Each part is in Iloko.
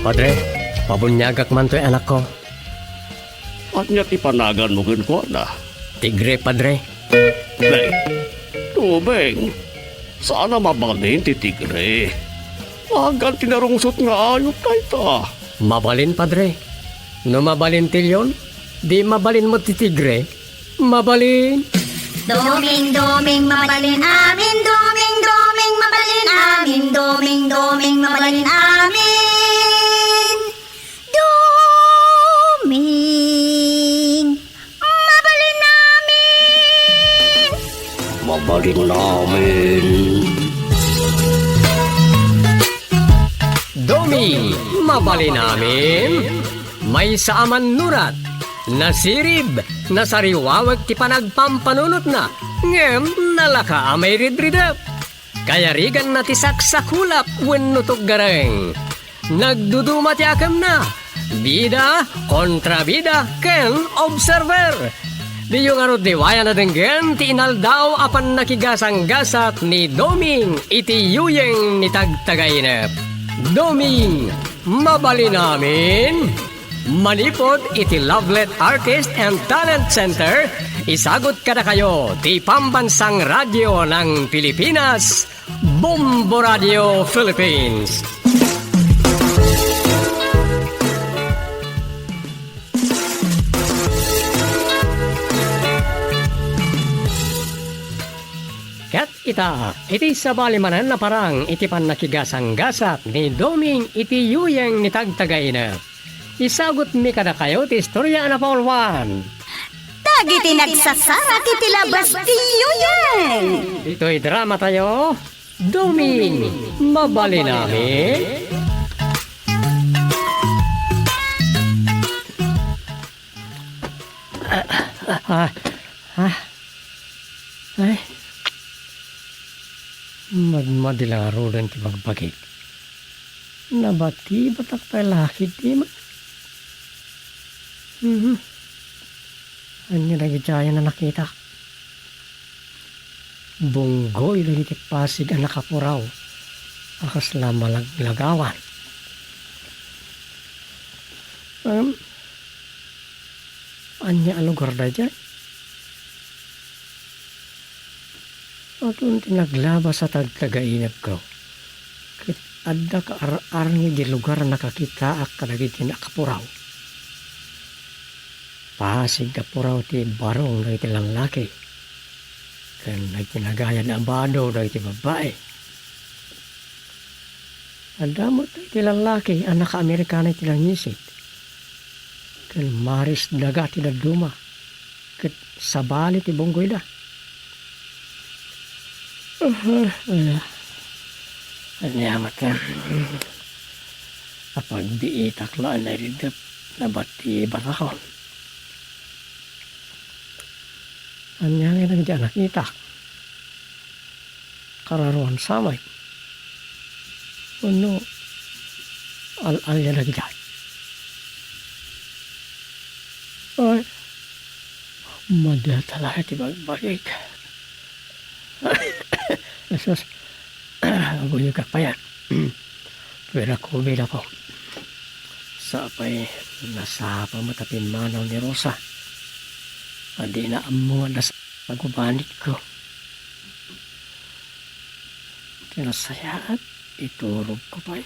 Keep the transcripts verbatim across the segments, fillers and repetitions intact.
Padre, pabuniagak man toy anakko. Ania ti panaganmo kenkuana? Tigre, Padre. Nay, Doming, saan a mabalin ti tigre. Agan ti narungsot nga ayup dayta. Mabalin, Padre. No mabalin ti leon, di mabalin met ti tigre. Mabalin. Doming, Doming, mabalin amin. Doming, Doming, mabalin amin. Doming, Doming, mabalin amin. Doming, mabalin amin. Mabalin amin. Doming, mabalin amin. Maysa a mannurat, nasirib, nasariwawek ti panagpampanunotna, ngem nalaka a mairidridep. Kayariganna ti saksakulap wenno tuggareng. Nagduduma ti akemna, bida, kontrabida, ken observer. Diyo ngarud liwayan a denggen ti inaldaw a pannakigasanggasat ni Doming iti yuyeng ni Tagtagainep. Doming, mabalin amin. Manipud iti Lovelet Artist and Talent Center, isagut kadakayo ti Pambansang Radio ng Pilipinas, Bombo Radio Philippines. Ket ita, iti sabali manen a parang iti pannakigasanggasat ni Doming iti yuyeng ni Tagtagainep. Isagutmi kadakayo ti istorya a napauluan. Dagiti nagsasarag iti labas ti yuyeng. Ditoy dramatayo, Doming, mabalin amin. Ah, ah, ah. Ay. Madmadi la ngaruden ti bagbagik. Nabatibatak pay la ketdi met. Mhm. Ania dagidiay a nakitak? Bunggoy dagiti pasig a nakapuraw a kasla malaglagawan. Ngem, ania a lugar daydiay? Adun ti naglabas a tagtagainepko, ket adda kaar-arngi di lugar a nakakitaak kadagiti nakapuraw. Pasig a puraw ti barong dagiti lallaki, ken nagkinagayad a bado dagiti babbai. Adda met dagiti lallaki a naka-Amerikana iti langisit, ken maris daga ti dadduma, ket sabali ti bunggoyda. Aha, ania, ania met, apagbiitak la a nairidep, nabatibatakon. Ania ngay dagiti a nakitak? Kararuan sa met. Wenno al-alia dagiti. Ay, madiata la ti bagbagik. Jesus, aguyogak payen. Pero kubi la ko. Sapay nasapa met a pimmanaw ni Rosa. A dina ammo nga nas-, nagubanitko. Ti nasayaat, iturogko pay.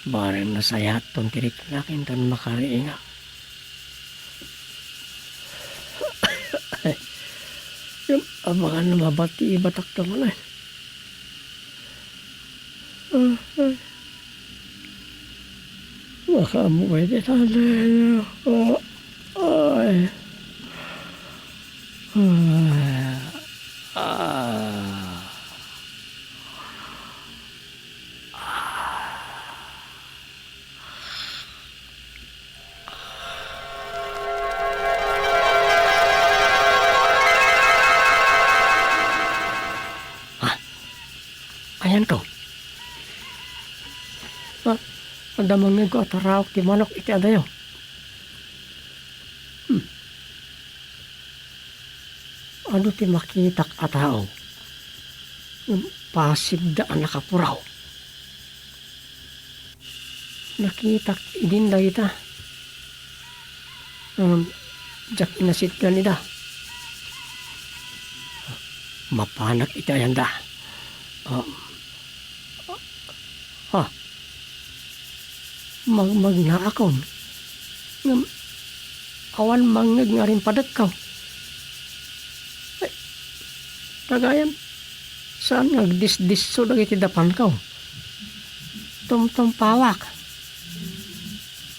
Bareng nasayaatton ti riknak inton makariingak. Ngem amangan no mabatibatakto manen. Ah, ay. Makaammo pay ti talek. Ah, ay. Ah. Ah. Ah, ayanto. Ah, adda mangngegko a taraok ti manok iti adayo. Hmm. Adu ti makitak a tao? Ngem pasibda a nakapuraw. Nakitak idin dagita. Ngem diak inasitgan ida. Mapanak iti ayanda. Ah, ha? Magmagnaakon. Ngem awan mangngeg nga rimpadekko. Ay, gagayyem, saan nga agdisdisso dagiti dapanko. Tumtumpawak.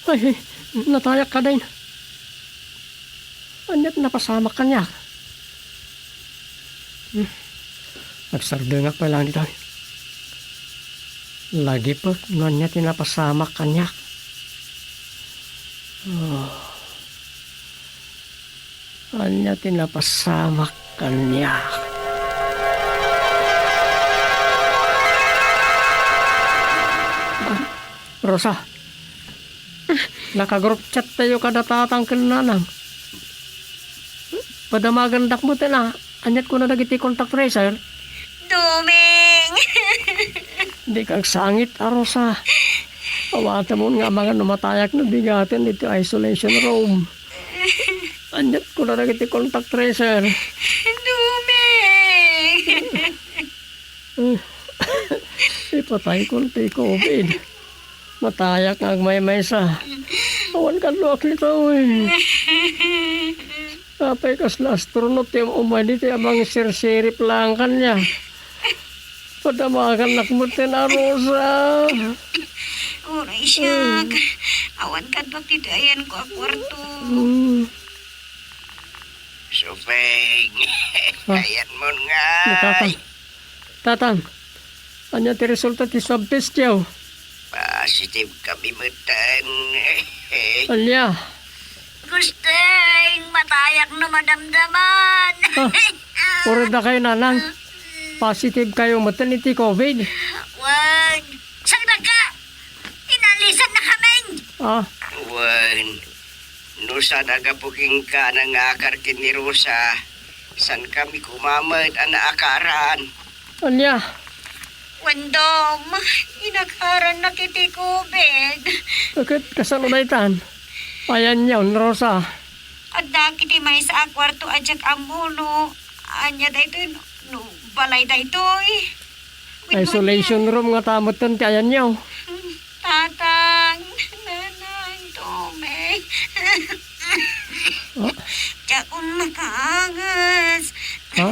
Ay, natayak kadayn. Ania ti napasamak kaniak? Hmm. Agsardengak pay laeng ditoy. Lagipek no ania ti napasamak kaniak. Oh. Ania ti napasamak kaniak? Ah, Rosa, naka-group chat tayo kada tatang ken nanang. Padamagandak metten a, aniat kuna dagiti contact tracer? Doming! Dika agsangit, a Rosa. Awatemon nga amangan no matayak no bigaten ditoy isolation room. Aniat kuna dagiti contact tracer? Doming! Eh, ipataykon ti covid. Matayak nga agmaymaysa. Awan kaduak ditoy. Apay, kasla astronaut ti umay ditoy a mangsirsirip laeng kaniak. Padamagannak metten a Rosa. Uray siak. Awan kaduak ditoy ayanko a kuarto. Hmm. Suping. Ah. Ayanmon nga. Ni Tatang. Tatang, ania ti resulta ti swab testyo? Positive kami metten. Ania? Gusteng, matayak no madamdaman. Ah, uray dakayo, nanang. Positive kayo metten iti covid. Wen, saan ka? Inalisan na kami. Ah. Wen, no saan a gapu kenka a nangakar ken ni Rosa, saan kami koma met a naakaran? Ania? Wen, Dom, inakarannak iti covid. Ket kasano daytan? Ayanyo ni Rosa? Adda iti maysa a kuarto a diak ammo no ania daytoy, no, no balay daytoy. Wen, isolation room ngata metten ti ayanyo. Tatang, Nanang, Doming. Ah? Diakon makaangas. Ha?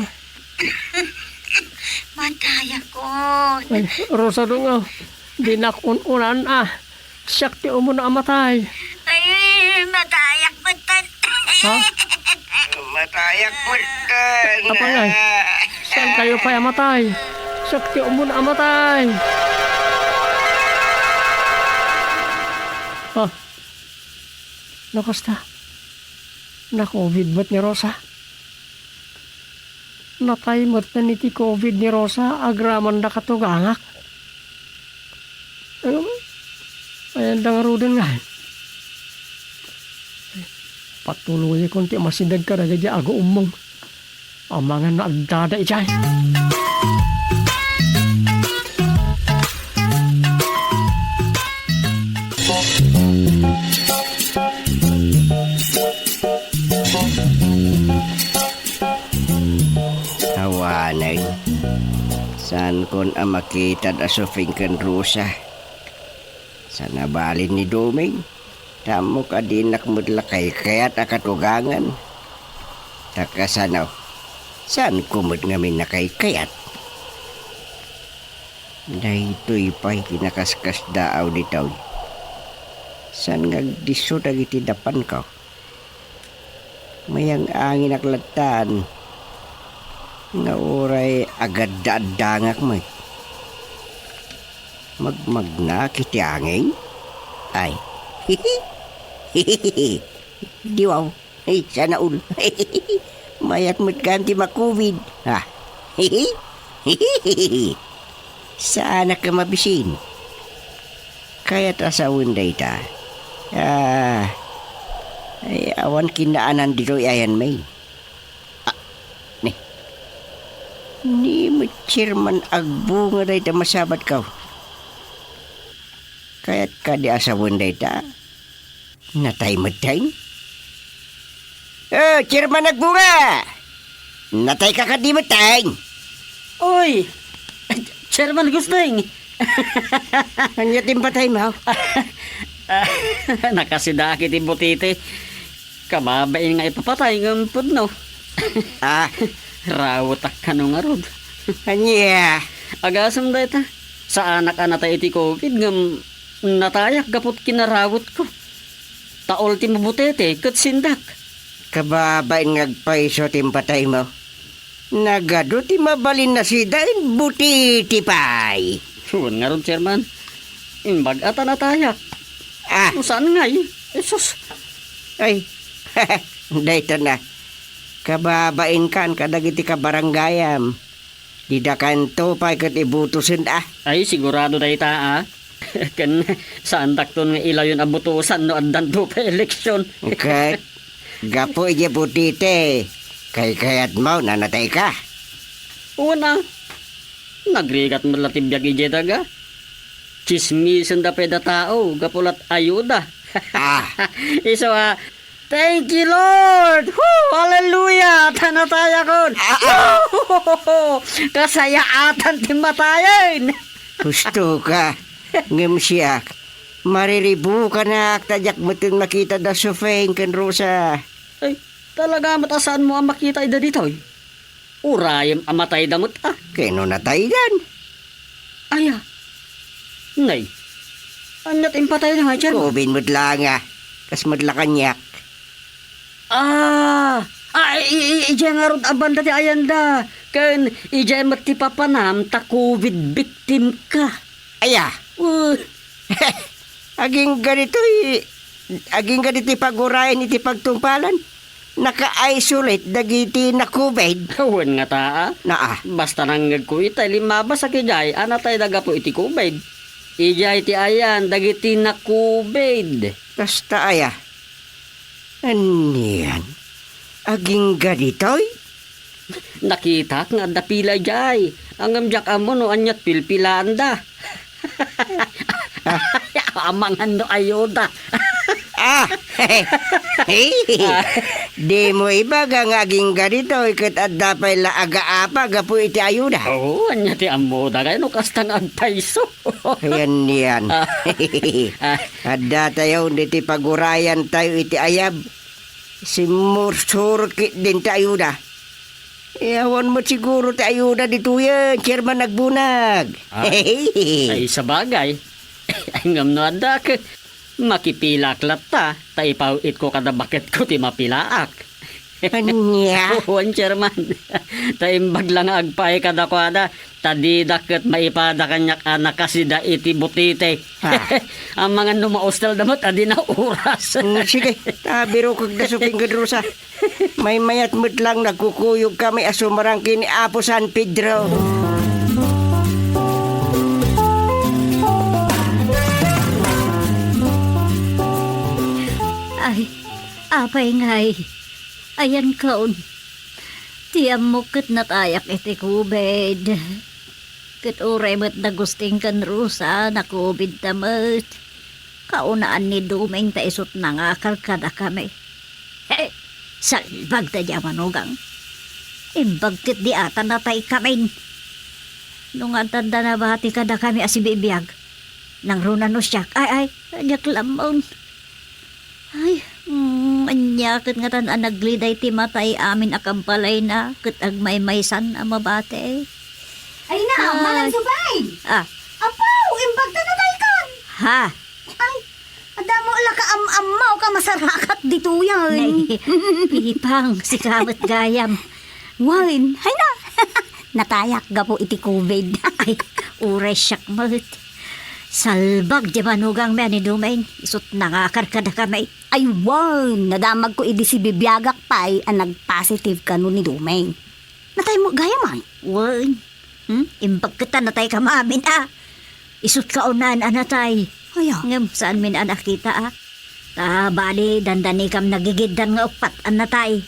Matayakon. Ay, Rosa, dungaw. Dinak un-unan a. Siak ti umuna a matay. Ay, matayak metten. Ha? Matayak metten. Apay, saan kayo pay a matay? Siak ti umuna a matay. Ha? No kasta, na-covid met ni Rosa. Natay metten iti covid ni Rosa agraman da katugangak. Em, ayanda ngaruden ngay. Patuloyakon ti masideg kadagiti aguummong. Amangan no addada idiay. Awanen, saankon a makitad a Suping ken Rosa. Sa nabalin ni Doming, ta ammok a dinak met la kaykayat a katugangan. Ta kasano, saanko met ngamin a kaykayat. Daytoy pay ti nakaskasdaaw ditoy. Saan nga agdisso dagiti dapanko? Mayang-anginak lattan nga uray agadda-addangak met. Magmagnaak iti angin? Ay. Diwaw. Ay, sana all. Mayat met kan ti ma-covid. Ha? Saanak a mabisin. Kayat a sawen dayta. Ah, ay, awan kinaanan ditoy ayan, may. Ah, ni. Ni Chairman Agbunga dayta masabatko. Kayat kadi a sawen dayta? Natay metten? Oh, Chairman Agbunga! Natay ka kadi metten? Oy! Chairman Gusting! Ania ti impataymo? Nakasidaak iti butiti. Kababain nga ipapatay ngem pudno. Ah. Rawetak kano ngarud. Ania? Agasem dayta. Saanak a natay iti covid ngem natayak gapu ti kinarawetko. Ta ultimo butiti ket sindak. Kababain nga agpayso ti impataymo. Nagadu ti mabalin a sidaen, butiti pay. Wen ngarud, Chairman. Imbag a ta natayak. Ah. No saan ngay? Jesus. Ay, dayta na. Kababainkan kadagiti kabarangayam. Didakanto pay ket ibutosen, ah. Ay, sigurado dayta, ah. Ken saandakton nga ilayon a butosan no addanto pay eleksyon. Ket gapu idiay butiti, kaykayatmo, nanatay ka? Wen a. Nagrigat met la ti biag idiay daga. Tsismisenda pay da tao, gapu lat ayuda. Ah. Isu a, "Thank you, Lord! Woo! Hallelujah! Ta natayakon!" Ah, ah. Woo! Kasayaatan ti matayen! Husto ka. Ngem siak, mariribukanak ta diak metten makita da Sofeng ken Rosa. Ay, talaga met a saanmo a makita ida ditoy? Urayem a matayda met a. Ken no nataydan? Aya. Nay, ania ti impatayda nga, Chairman? Covid met la nga. Kas met la kaniak. Ah! Ah, i-, i-, idiay ngarud a banda ti ayanda. Ken idiay met ti papanam ta covid victim ka. Aya. Uh. Agingga ditoy, agingga ditoy pagurayan iti pagtungpalan. Naka-isolate dagiti na-covid. Wen nga taa. Naa. Basta nangngegko itay limmabasak idiay a natayda gapu iti covid. Idiay ti ayan dagiti na-covid. Kasta aya. Anian? Agingga ditoy? Nakitak nga adda pila idiay. Ngem diak ammo no aniat pilpilaanda. Amangan no ayuda. Ah! Dimo ibaga nga agingga ditoy ket adda pay la agaapa gapu iti ayuda. Oo, ania ti ammoda kay no kasta nga agpayso. Ayan, yan. Ah. Ah. Adda tayo, diti pagurayan tayo iti ayab. Simmursur ketdin ti ayuda. Eh, awan met siguro ti ayuda ditoyen, Chairman Agbunag. Ah, ay, sabagay. Ay, ngem no addak, makipilaak latta, ta ipaw-itko kada baketko ti mapilaak. Ania? Wen, Chairman. Ta imbag la nga agpaay kadakuada, ta dida ket maipada kaniak a nakasida iti butiti. Ah. Amangan no maustelda met a di nauras. Mm, sige, ta birokek da Sofeng ken Rosa. Maymayat met lang nagkukuyogkami a sumarang ken ni Apo San Pedro. Ay, apay ngay, ayankaon. Ti ammok ket natayak iti covid. Ket uray met da Gusting ken Rosa, na-covidda met. Kaunaan ni Dumeng ta isut' nangakar kadakami. He! Salbagda diay a manugang. Imbag ketdi a ta nataykamin. No nga adda nabati kadakami a sibibiag, nangruna no siak, ay, ay, diak lammon. Ay, mm, ania ket ngatan a nagliday ti matay amin a kampalayna ket agmaymaysan a mabati. Ay na, ay. Manang Sofeng! Ah. Apo, imbag ta nataykan! Ha? Ay, adda mo la ka am-ammo ka masarakat ditoyen. Nay, Pipang, sika met gayam. Wen, ay na. Natayak gapu iti covid. Ay, uray siak met. Salbag diay manugangmi a ni Dumeng. Isut' nangakar kadakami. Ay, wen, nadamagko idi sibibiagak pay a nag-positive kano ni Dumeng. Natay mo gayam, ay? Wen. Hmm? Imbag ket ta natay ka maamin, a. Isut' kaunaan a natay. Aya. Ngem saanmin a nakita, a. Ta bali, dandanikam nagigiddan nga uppat a natay.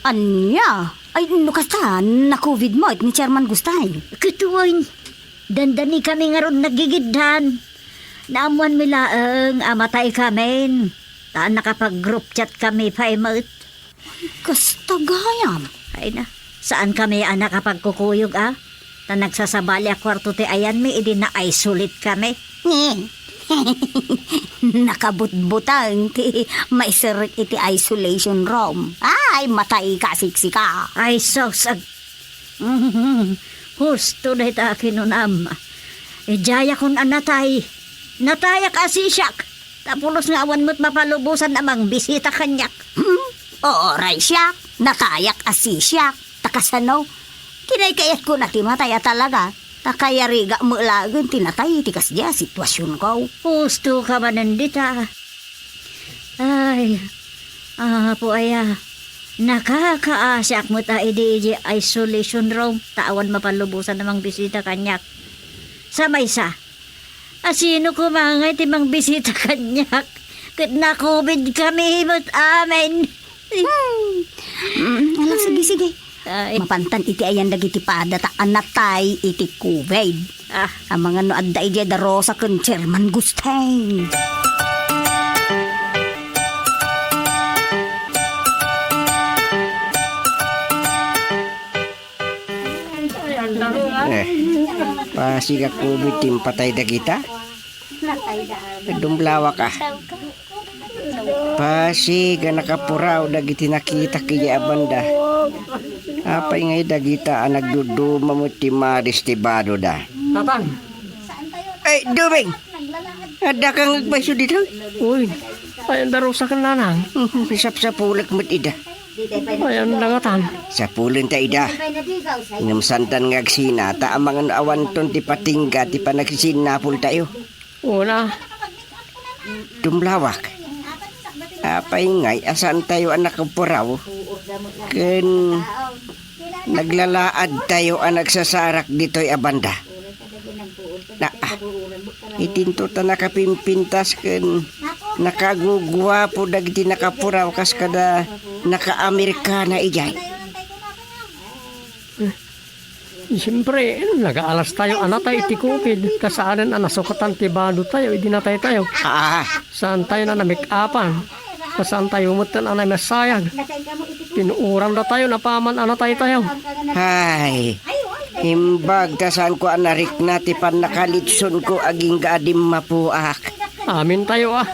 Ania? Ay, no kasta, na-covid met ni Chairman Gustay. Ket wen, dandani kami ngarud nagigiddan. Naammuanmi laeng a matay kamin. Ta nakapag-group chat kami pay met. Kasta gayam. Ay na, saan kami a nakapagkukuyog, a? Ta nagsasabali a kuarto ti ayanmi idi na-isolate kami. Ni. Nakabutbutang ti maiserrek iti isolation room. Ay, matay ka, siksika. Ay, sus, ag-, husto dayta a kinunam. Idiayakon a natay. Natayak a sisiak. Ta pulos nga awan met mapalubosan a mangbisita kaniak. Hmm? Uray siak, natayak a sisiak. Ta kasano? Kinaykayatko na ti matay a talaga. Ta kayariga met laengen ti natay iti kasdiay a situasionko. Husto ka manen dita. Ay, Apo aya, nakakaasiak met a idi idiay isolation room ta awan mapalubosan a mangbisita kaniak. Sa maysa, asino koma ngay ti mangbisita kaniak? Ket na-covid kami met amin. Hmm. Mm, ala, sige, sige. Ay. Mapantan iti ayan dagiti padata a natay iti covid. Ah. Amangan no adda idiay da Rosa ken Chairman Gusteng. Eh, pasig a covid ti impatay dagita? Dumlawak, ah. Pasig a nakapuraw dagiti nakitak idiay a banda. Apay ngay dagita a nagduduma met ti maris ti badoda? Tatang. Ay, Duming! Adda ka nga agpayso ditoy? Uy, ay, anda Rosa ken Nanang. Sapsapulek met ida. Ay, anda ngatan? Sapulenta ida. Ngem saantan nga agsina, ta amangan awanton ti patingga ti panagsisinnapultayo. Una. Dumlawak. Apay ngay a saantayo a nakapuraw ken naglalaadtayo a nagsasarak ditoy a banda? Na, ah, itinto ta nakapimpintas ken nakaguguapo dagiti nakapuraw kas kada naka-Amerikana idiay. Siempre, nagaalastayo a natay iti covid, ta saanen a nasukatan ti badotayo idi nataytayo. Ah. Saantayo a namake-upan, ta saantayo metten a namasayag. Pinuorandatayo napaman a nataytayo. Ay, imbag ta saanko a narikna ti pannakalitsuonko agingga a dimmapuak. Amintayo, a.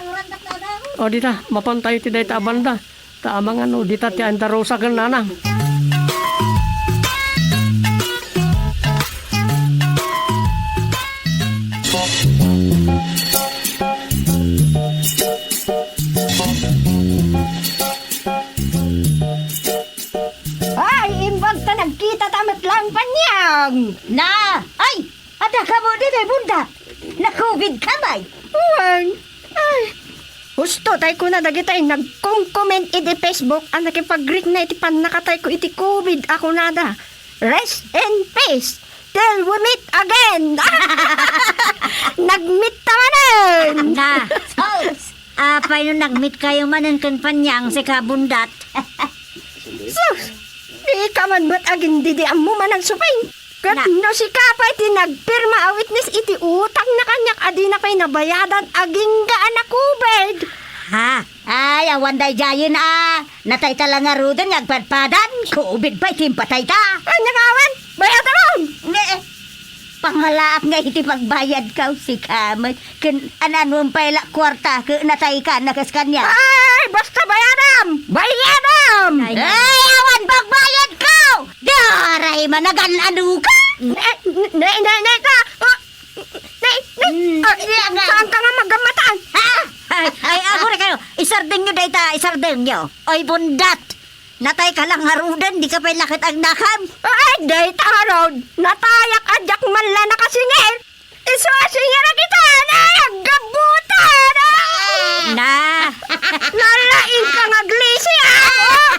O, dita, mapantayo iti dayta a banda. Ta amangan no dita ti anda Rosa ken Nanang. Ay, imbag ta nagkitata met laeng, Panyang! Na! Ay! Adda kamo ditoy, Bundat? Na-covid ka, bay? Wen. Ay. Husto tay kuna dagitay nagkom-comment iti Facebook a nakipagrikna iti pannakatayko iti covid a kunada, "Rest in peace till we meet again." Nag-meet ta manen. Na, sus! Apay no nag-meet kayo manen ken Panyang, sika, Bundat? Sus! Dika man met agindidiammo manang supay. Ket na, no sika pay ti nagpirma a witness iti utangna kaniak a dina pay nabayadan agingga a na-covid. Ha? Ay, awan daydiayen a. Natayta la ngaruden nga agpadpadan. Covid pay ti impatayta. Ania nga awan? Bayadan! Ne, pangalaak nga iti pagbayadkaw, sika met. Ken an-anuem pay la kuarta ket natayka, nakas kaniak. Ay, basta bayadam! Bayadam! Ay, ay, awan pagbayadko! Diay managan-ano ka? Ne, ne, ne, ne, ka! Ah, ne, ne, mm, ah, ne, nga. Saan ka nga magamatan? Ha? Ay, ay, aguri kayo. Isardengyo dayta, isardengyo. Oy, Bundat! Natayka la ngaruden, dika pay la ket agnakam. Ay, dayta ngarud. Natayak a diak man la nakasingir. Isu a singir a kita, na, aggabutan, ah! Na. Nalaing ka nga aglisi, ah!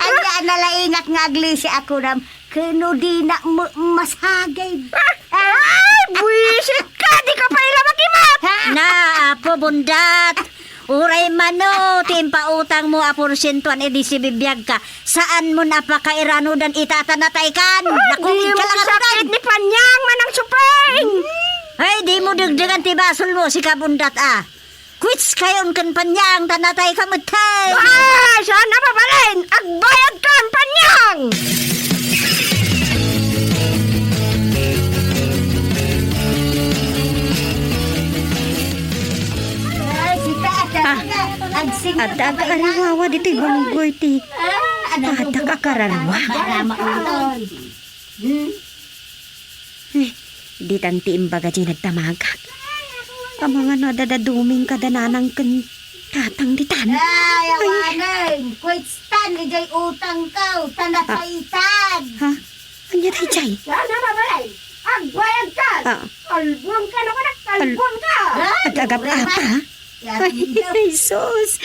Anya, nalaingak nga aglisi a kunam, ken no dinak met masagid. Ay, buisit ka, dika pay la makimat! Na, Apo Bundat, Uray mano ti impautangmo a porsientoan idi sibibiagka, saanmon a pakairanudan ita ta nataykan. Nakugit ka lang sakit ni Panyang, Manang Supeng! Ay, dimo dagdagan ti basolmo, sika Bundat a. Quits kayon ken Panyang ta natayka metten. Ay, saan a mabalin? Agbayadkan, Panyang! Ah, adda ka ariwawa ditoy banggoy ti. Adda ka kararwa. Eh, ditan ti imbaga diay nagdamagak. Amangan no adda da Doming kada nanang ken tatang ditan. Ay, awanen. Quits tan, idiay utangko, ta nataytan. Ha? Ania daydiay? Saan a mabalin? Agbayadkan! Ah. Kalbuanka, no, anak, kalbuanka! Agagap-apa, ha? Ay, Jesus!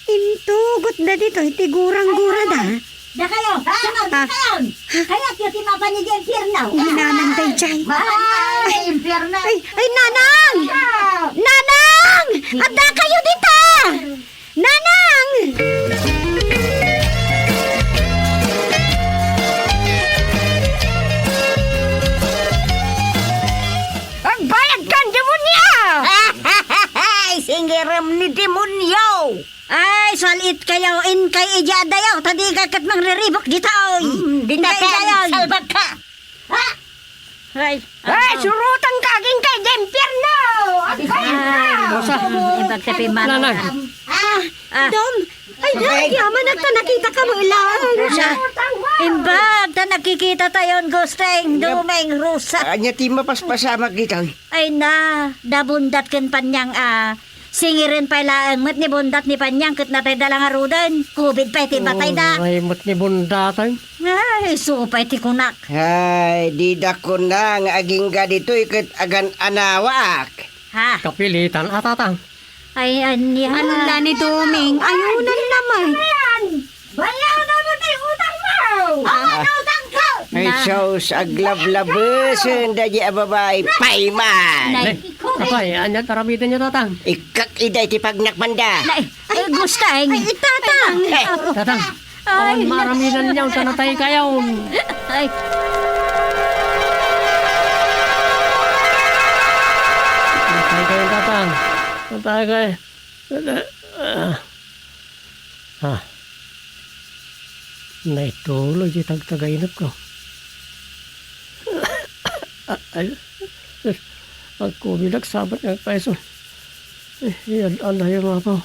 Intugot da ditoy ti gurang-gura da. Dakayo, sangag, dakayon! Kayatyo ti mapan idiay impierno. Ni Nanang daydiay. Ay, impierno. Ay, ay, Nanang! Nanang! Adda kayo dita! Nanang! Agbayadkan, demonio! Ay, singirem ni demonio! Ay, salit kayo, inkay idiadayo, ta di ka ket mangriribuk ditoy. Mm, di ta inkay idiadayo. Salbag ka! Ha? Ay, ay, ano? Surutangka agingka idiay impierno! Agbayadka! Ay, Rosa, imbag ti pimmanaw. Nanang. Ah, ah. Dom, ay, ay, yaman, nagta nakita ka mo ilan. Rosa, imbag ta nakikita tayon, Gusteng, Doming, Rosa. Ania ti mapaspasamak ditoy? Ay na, da Bundat ken Panyang a. Singiren pay laeng met ni Bundat ni Panyang ket natayda la ngaruden. Covid pay ti batayda. Oh, ay met ni Bundat, ay. Ay, isu pay ti kunak. Ay, dida kuna nga agingga ditoy ket agan-anawaak. Ha? Kapilitan a, Tatang. Ay, ania? Ano la ni Doming? Ayunan naman. Bayaran mo ti utang mo! Awan utang ko! Ay, na- sus, aglablabesen daydi a babai. Payman! Nay. Nay, apay, ania ti aramiden yo, Tatang? Ikkak ida iti pagnakmanda. Nay, ay, Gusteng. Ay, Tatang. Eh. Tatang, ay, awan maaramidan niyo, ta natay kayo. Ay. Natay kayo, Tatang. Natay kayo. Ah. Ah. Naituloy ti tagtagainepko. Ay, agkubidak sabat nga agpaiso. Eh, iyad-an tayo, mga apo.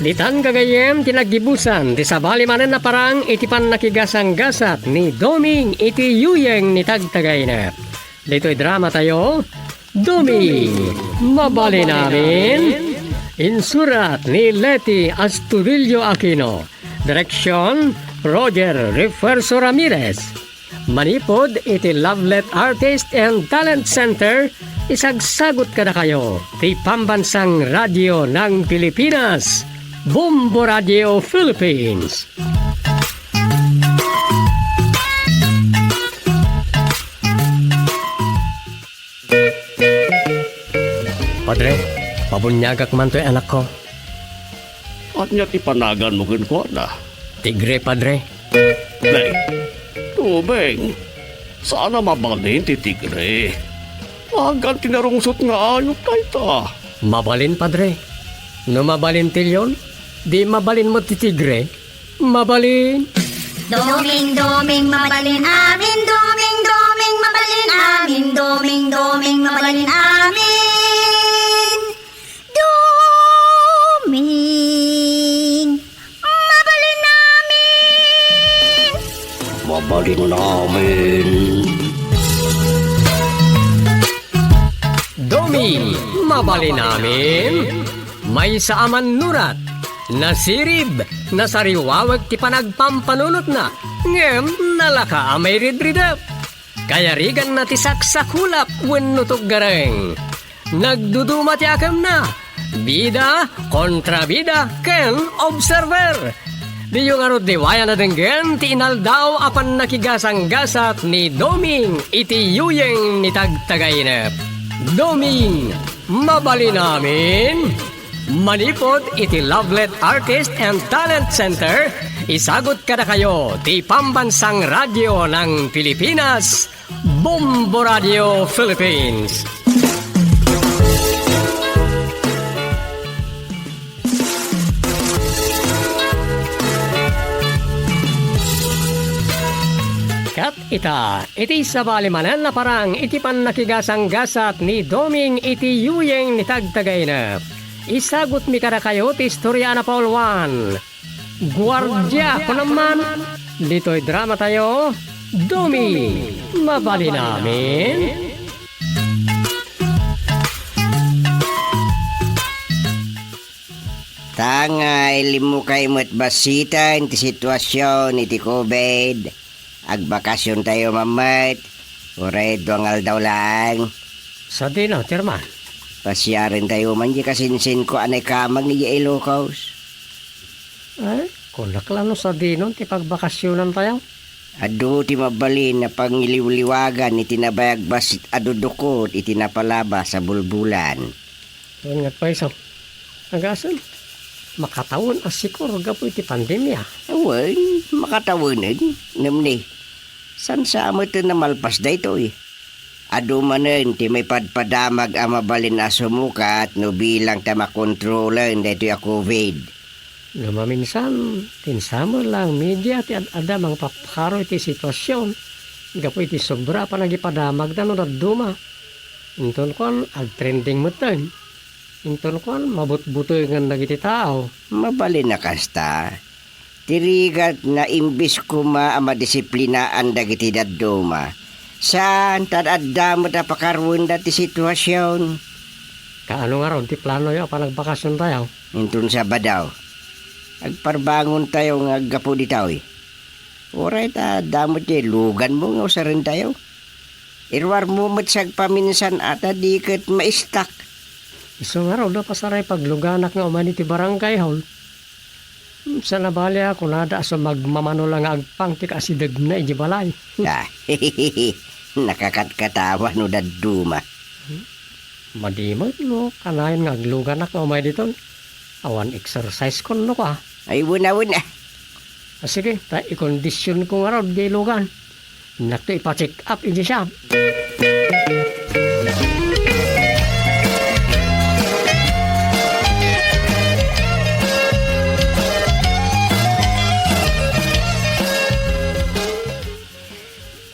Ditan gagayyem ti naggibusan ti sabali manen a parang iti pannakigasanggasat ni Doming iti yuyeng ni Tagtagainep. Ditoy drama tayo, Doming, Mabalin Amin. Insurat ni Leti Astudillo Aquino. Direksyon, Roger Refuerzo Ramirez. Manipud iti Lovelet Artist and Talent Center, isagsagut kadakayo ti Pambansang Radio ng Pilipinas, Bombo Radio Philippines. Padre, pabuniagak man toy anakko. Ania ti panaganmo kenkuana? Tigre, Padre. Nay, Doming, saan a mabalin ti tigre. Nagan ti narungsot nga ayup dayta. Mabalin, Padre. No mabalin ti leon, di mabalin met ti tigre. Mabalin. Doming, Doming, mabalin amin. Doming, Doming, mabalin amin. Doming, Doming, mabalin amin. Doming, mabalin amin. Mabalin amin. Doming, mabalin amin. Maysa a mannurat, nasirib, nasariwawek ti panagpampanunotna, ngem nalaka a mairidridep. Kayariganna ti saksakulap wenno tuggareng. Nagduduma ti akemna. Bida, kontrabida, ken observer. Diyo ngarud liwayan a denggen ti inaldaw a pannakigasanggasat ni Doming iti yuyeng ni Tagtagainep. Doming, mabalin amin? Manipud iti Lovelet Artist and Talent Center, isagut kadakayo ti Pambansang Radyo ng Pilipinas, Bombo Radio Philippines. Ket ita, iti sabali manen a parang iti pannakigasanggasat ni Doming iti yuyeng ni Tagtagainep. Isagutmi kadakayo ti istorya a napauluan. Guardia, kunam man, ditoy dramatayo, Domi, mabalin amin? Tangay, limmukay met bassiten ti situasion iti covid. Agbakasiontayo man met, uray dua nga aldaw laeng. Sadino, Chairman? Pasiarentayo man di kasinsinko a naikamag ni Ilocos. Ay, kunak la no sadino ti pagbakasionantayo? Adu ti mabalin a pangiliwliwagan iti nabayag bassit a dudukot iti napalabas a bulbulan. Wen nga payso. Agasem, makatawen a sikor gapu iti pandemia. Wen, makatawenen. Ngem ni, saan sa a met a malpas daytoy? Adu manen ti maipadpadamag a mabalin a sumukat no bilang ta makontrolen daytoy a covid. No maminsan, ti insamer la nga media ti ad-adda mangpapakaro iti situasion gapu iti sobra a panagipadamagda no dadduma. Inton kuan, agtrending metten. Inton kuan, mabutbutengan dagiti tao. Mabalin a kasta. Ti rigat nga imbes koma a madisiplinaan dagiti dadduma, saan ta ad-adda met a pakaruenda ti situasion. Kaano ngarud ti planoyo a panagbakasiontayo? Inton Sabado, agparbangontayo nga aggapu ditoy. Uray ta adda met diay luganmo nga usarentayo. Iruarmo met sagpaminsan a ta di ket maistak. Isu ngarud a pasaray pagluganak nga umay iti barangay hall. Hmm, saan a bale a kunada a sumagmamano la nga agpang ti kaasidegna idiay balay. Ah, nakakatkatawa no dadduma. Madi met no kanayon nga agluganak nga umay diton. Awan exercise kon no kua. Ay, wen a, wen a. Ah, sige, ta ikondisionko ngarud diay lugan. Innak to ipa-check up idiay shop.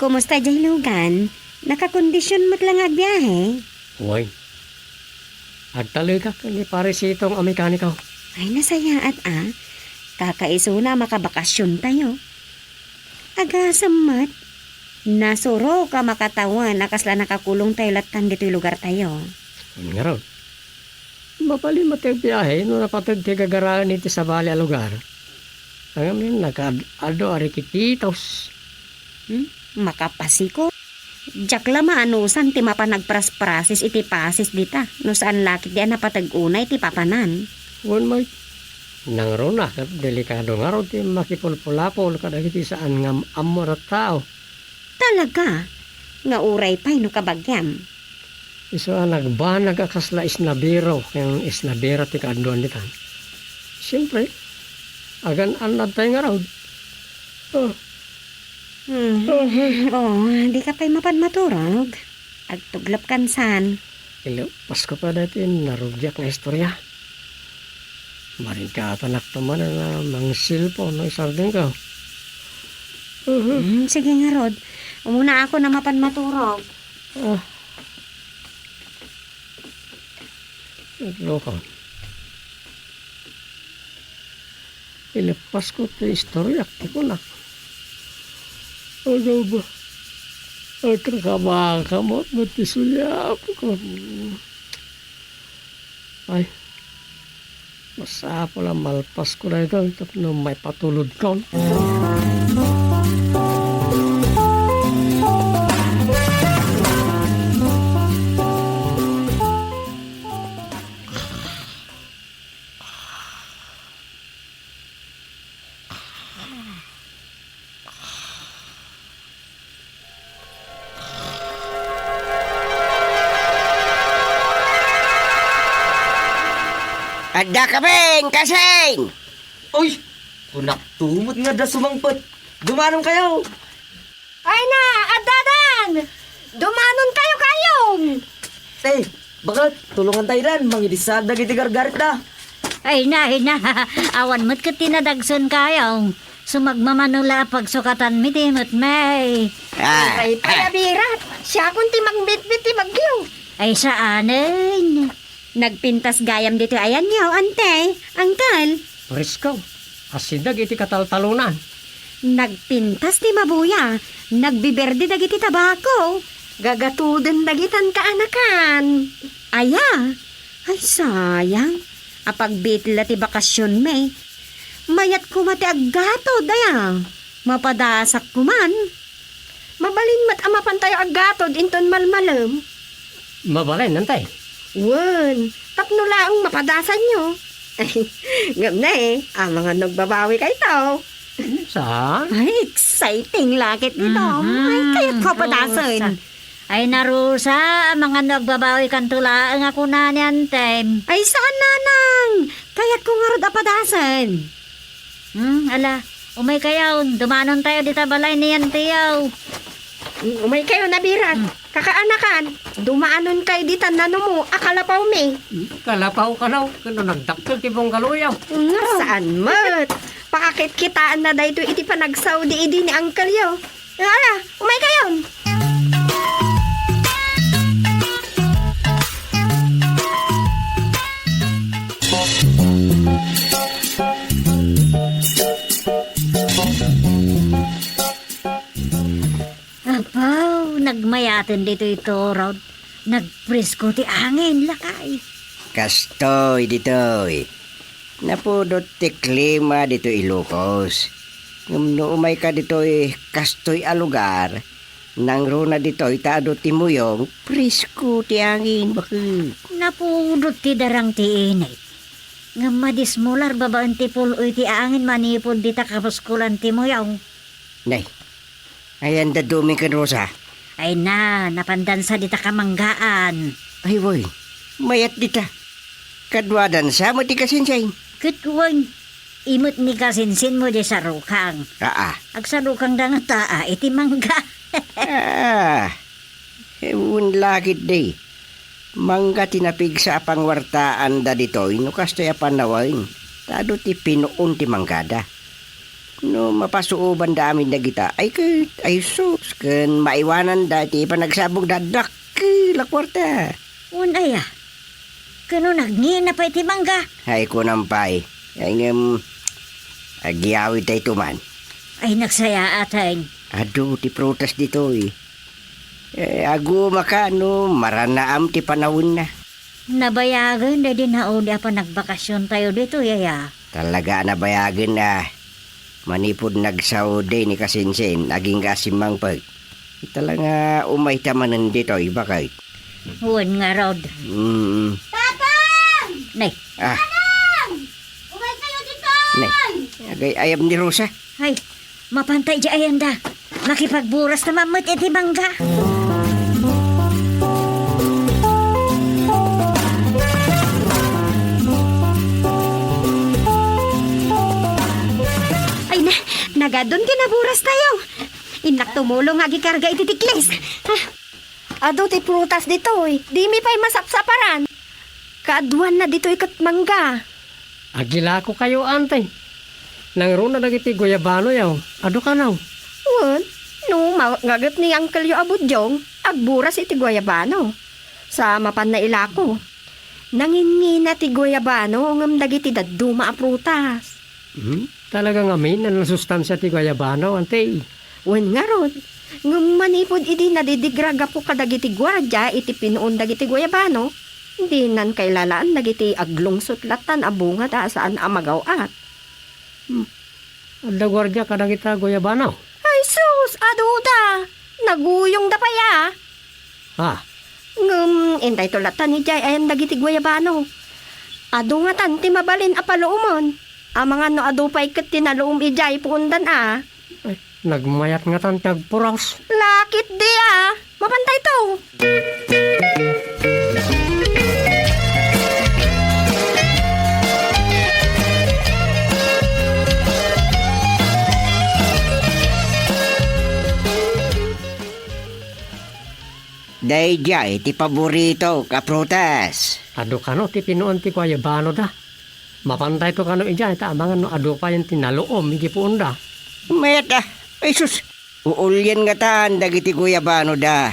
Kumusta diay lugan? Nakakondision met la nga agbiahe? Wen. Agtalekak ken ni Pare Sitong a mekaniko. Ay, nasayaat a. Kakaisuna a makabakasiontayo. Agasem met. Nasurok a makatawen a kasla nakakulongtayo latta ditoy lugartayo. Ngarud, mabalin met ti biahe no napateg ti gagaraen iti sabali a lugar. Ngem nakaad-adu a rikititos. Hmm? Makapasiko. Diak la maanusan ti mapan agprasprasis iti pasis dita, no saan la ketdi a napateg unay ti papanan. Wen met, nangruna ket delikado ngarud ti makipulpulapol kadagiti saan nga am-ammo a tattao. Talaga? Nga uray pay no kabagiam. Isu a nagbanag a kasla isnabero ken isnabera ti kaadduan ditan. Siempre, agan-annadtayo ngarud. Oh. Hmm. Oh, dika pay mapan maturog? Agtuglapkan san. Ilepasko pay daytoy narugiak nga istorya. Maringgatanak to manen a mangselpon no isardengko. Mhm. Hmm, sige ngarud. Umuna ako a mapan maturog. Ah. Nagloko. Ilepasko ti istoryak ti kunak. Ano ba? Agkakabaka met ti suliapko. Ay, masapul a malpasko daytoy tapno maipatulodkon. Adda kami, Kasing! Uy! Kunak tumot nga da sumangpet. Dumanon kayo! Ay na, addadan! Dumanon kayo, kayong! Eh, bakit? Tulungan tayo dan. Mangidisag dagiti gargarit da. Ay na, ay na. Awan met ket tinadagsen kayo. Sumagmamano la a pagsukatan mi ti met may. Ah, ay, pay, ah. Abirat. Siakon ti mangbitbit ti bagyo. Ay, saanen. Nagpintas gayam ditoy ayanyo, ante, angkel. Presko. Asideg iti kataltalonan. Nagpintas ti mabuya. Nagbiberde dagiti tabako. Gagatuden dagitan kaanakan. Aya? Ay, sayang. Apagbit la ti bakasionmi. Mayat koma ti aggatod, aya? Mapadasak koman. Mabalin met a mapantayo aggatod inton malmalem. Mabalin, ante. Wen, tapno laeng mapadasanyo. Ngem ne, amangan no agbabawi kayto. Saan? Ay, exciting lakit dito. Mhm. Ay, kayat ko padasen. Ay, narusa, amangan no agbabawi kanto laeng a kuna ni antem. Ay, saan, nanang? Kayat ko ngarud a padasen. Hmm, ala, umay kayo, dumanon tayo dita balay ni antiyo. Hmm, umay kayo, nabirat. Hmm. Kakaanakan, dumanon kayo dita nanumo a kalapawmi. Hmm, kalapaw kanaw, kano nagdakkel ti bungaloyo. Hmm, saan met? Pakakitkitaan na daytoy iti panagsaudi idi ni uncle yo. Ala, umay kayon. Apaw, nagmayaten ditoy turod. Nagpresko ti angin, lakay. Kastoy ditoy. Napudot ti klima ditoy Ilocos. Ngem no umayka ditoy kastoy a lugar, nangruna ditoy ta adu ti muyong, presko ti angin, baket. Napudot ti darang ti init. Ngem madismular babaen ti pul-oy ti angin manipud dita kapuskulan ti muyong. Nay, ayan da Doming ken Rosa? Ay na, napandansa dita kamanggaan. Ay, wen, mayat dita. Kaduadansa met ti kasinsin. Ket wen, imet ni kasinsin mo di sarukang. Aa. Agsarukang da nga taa iti mangga. Aa. Wen lakit di. Mangga ti napigsa a pangwartaanda ditoy no kastoy a panawen, ta adu ti pinuon ti manggada. No mapasuobanda amin dagita, ay ket, ay sus, ken maiwananda ti panagsabongda dakkel a kuarta. Wen aya? Kano nagngina pay ti mangga? Ay, kunam pay. Ay, ngem, agyawid tayo man. Ay, nagsayaaten. Adu ti prutas ditoy. Eh, agumaka no maranaam ti panawenna. Nabayagen daydi naudi a panagbakasyon tayo ditoy, aya? Talaga a nabayagen a. Manipud nagsaudi ni kasinsin, agingga a simmangpet. Talaga umay ta manen ditoy, baket. Wen ngarud. Mm. Tatang! Nay. Ah. Tatang! Umay kayo ditoy! Nay, agay-ayam ni Rosa. Ay, mapantay di ayanda. Makipagburas ta mammet iti mangga. Ay na, nagadun kinaburas tayo. Innak tumulong nga agikarga iti tiklis. Ah. Adu ti prutas ditoy, dimi pay masapsaparan. Kaaduanna ditoy ket mangga. Agilako kayo, ante. Nangruna dagiti guayabano yaw. Adu kanaw? Wen, no mangaget ni uncle yo a budjong, agburas iti guayabano. Sa mapanna ilako. Nangingina ti guayabano ngem dagiti dadduma a prutas. Hmm? Talaga ngamin a nasustansia ti guayabano, ante. Wen ngarud, ngem manipud idi nadidigra gapu kadagiti guardia iti pinuon dagiti guayabano, dinan kailalaan dagiti aglungsot lattan a bungada a saan a magaw-at. Hmm. Adda guardia kadagita guayabano? Ay sus, aduda! Naguyongda pay a! Ah. Ngem, intayto lattan idiay ayan dagiti guayabano. Adu ngatan ti mabalin a paluomen. Amangan no adu pay ket ti naluom idiay puondan a. Ay, nagmayat ngatan ti agpuros. Lakit di a. Mapantay to. Daydiay ti paboritok a prutas. Adu kano ti pinuon ti guayabano da. Mapantayto kano idiay ta amangan no adu payen ti naluom iti puonda. Mayat a, ay sus, uulien ngatan dagiti guayabano da.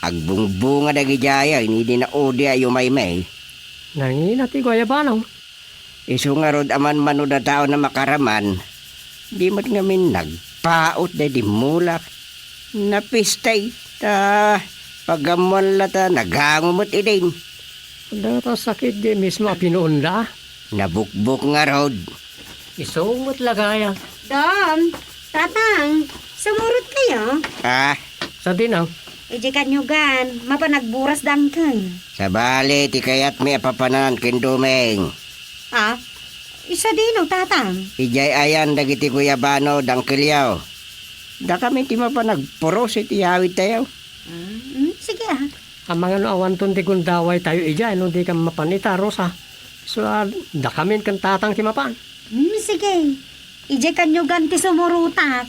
Agbungbunga dagidiay idi naudi a yumaymay. Nangina ti guayabano. Isu ngarud a manmano da tao a makaraman, di met ngamin nagpaut daydi mulak. Napistay, ta pagammuan la ta nagango met idin. Data sakit di mismo a pinuonda. Nabukbok ngarud. Isu met lagaya. Dom, Tatang, sumurot kayo. Ah, Sa dinang. Idiay kanyogan, mapan agburas dangken. Sabali ti kayatmi a papanan ken Doming. Ah, isu dino, Tatang? Idiay ayan dagiti guayabano dangkelyo. Dakami ti mapan agpuros iti yawid tayo. Ah, mm, sige, ah. Amangan no awanton ti gundaway tayo idiay no di ka mapan ita, Rosa. So, ah, dakamin ken Tatang ti mapan. Hmm, sige. Idiay kanyogan ti sumurutak.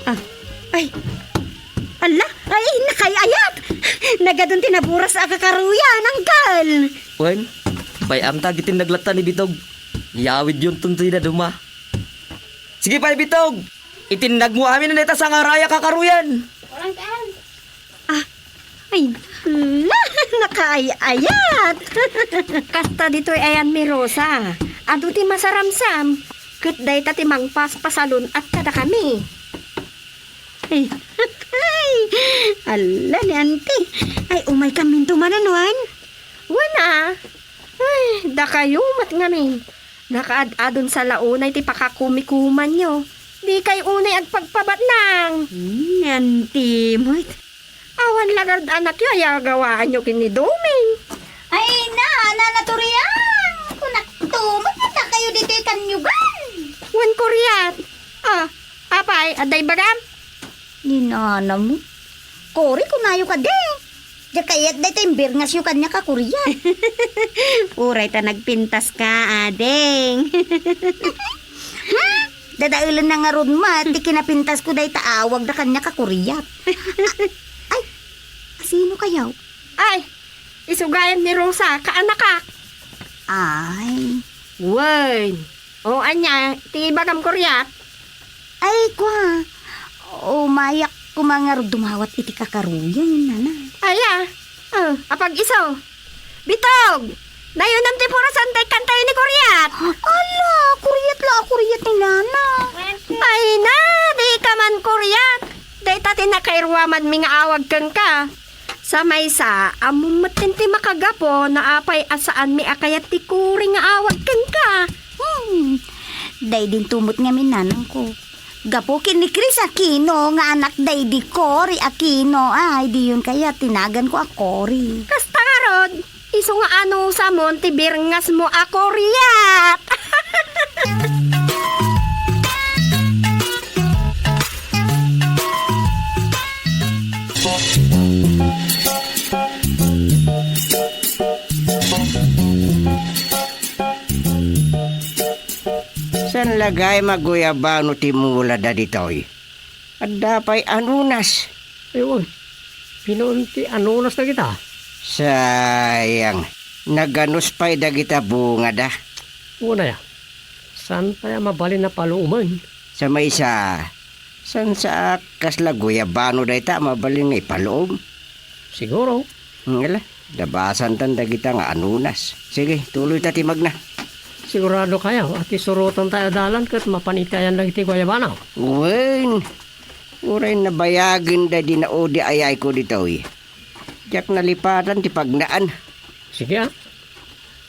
Ah, ay. Ala, ay, nakay-ayat! Nagadun ti naburas a kakaruyan, angkel! Wen, bay-am ta iti naglatta ni Bitog. Yawid yun tun ti daduma. Sige pay, Bitog! Itinnag mo amin dayta sangaraya kakaruyan. Ah, ay, la, nakaay-ayat. Kasta ditoy ayan mi, Rosa. Adu ti masaramsam. Ket dayta ti mangpaspasalun-at kadakami. Ay, alla ni Auntie. Ay, umay kaminto manen, wen? Wen a. Ay, dakayo met ngamin. Nakaad-adun sa la unay ti pakakumikumanyo. Dikay unay agpagpabatnang. Hmm, Auntie met. Awan la ngarud anakyo a yagawaanyo ken ni Doming. Ay, na, Nana Torian! Kunakto met, dakayo ditoy kanyogan. Wen Kuriat. Ah, apay, adda ibagam? Ni nanam. Kori, kunayo kadi. Diak kayat dayta imbirngasyo kaniak a Kuriat. Uray ta nagpintaska, ading. Hmm? Dadaelenna ngarud met ti kinapintasko dayta awagda kaniak a Kuriat. A-, ay, asino kayaw? Ay, isu gayam ni Rosa, kaanakak. Ay. Wen. O, ania, ti ibagam, Kuriat? Ay, kua. Umayak koma ngarud dumawat iti kakaruyan, nana. Aya. Ah, apag-isu. Bitog! Nayunam ti purasan tay kantayo ni Kuriat. Ala, Kuriat la, Kuriat ni nana. Ay na, di ka man Kuriat. Dayta ti nakairuamanmi nga awag kenka. Sa maysa, ammom metten ti makagapu no apay a saanmi a kayat ti kuri nga awag kenka. Hmm. Daydinto met ngamin nanangko. Gapu ken ni Chris Aquino nga anak daydi Cory Aquino, ay, diyon kayat ti naganko a Cory. Kasta ngarud, isu nga anusamon ti birngasmo a Kuriat. Saan la gayam a guyabano ti mulada ditoy? Adda pay anunas. Ewan. Pinuon ti anunas dagita. Sayang. Naganus pay dagita bungada. Unay a. Saan pay a mabalin a paluomen? Sa maysa, saan sa kasla guyabano dayta a mabalin nga ipaluom? Siguro. Hmm, ala, dabasantan dagita nga anunas. Sige, tuloyta ti magna. Sigurado kayo, a ti surotan tayo dalan ket mapan iti ayan dagiti guyabano. Wen, uray nabayagen daydi naudi a yayko ditoy. Diak nalipatan ti pagnaan. Sige, ah.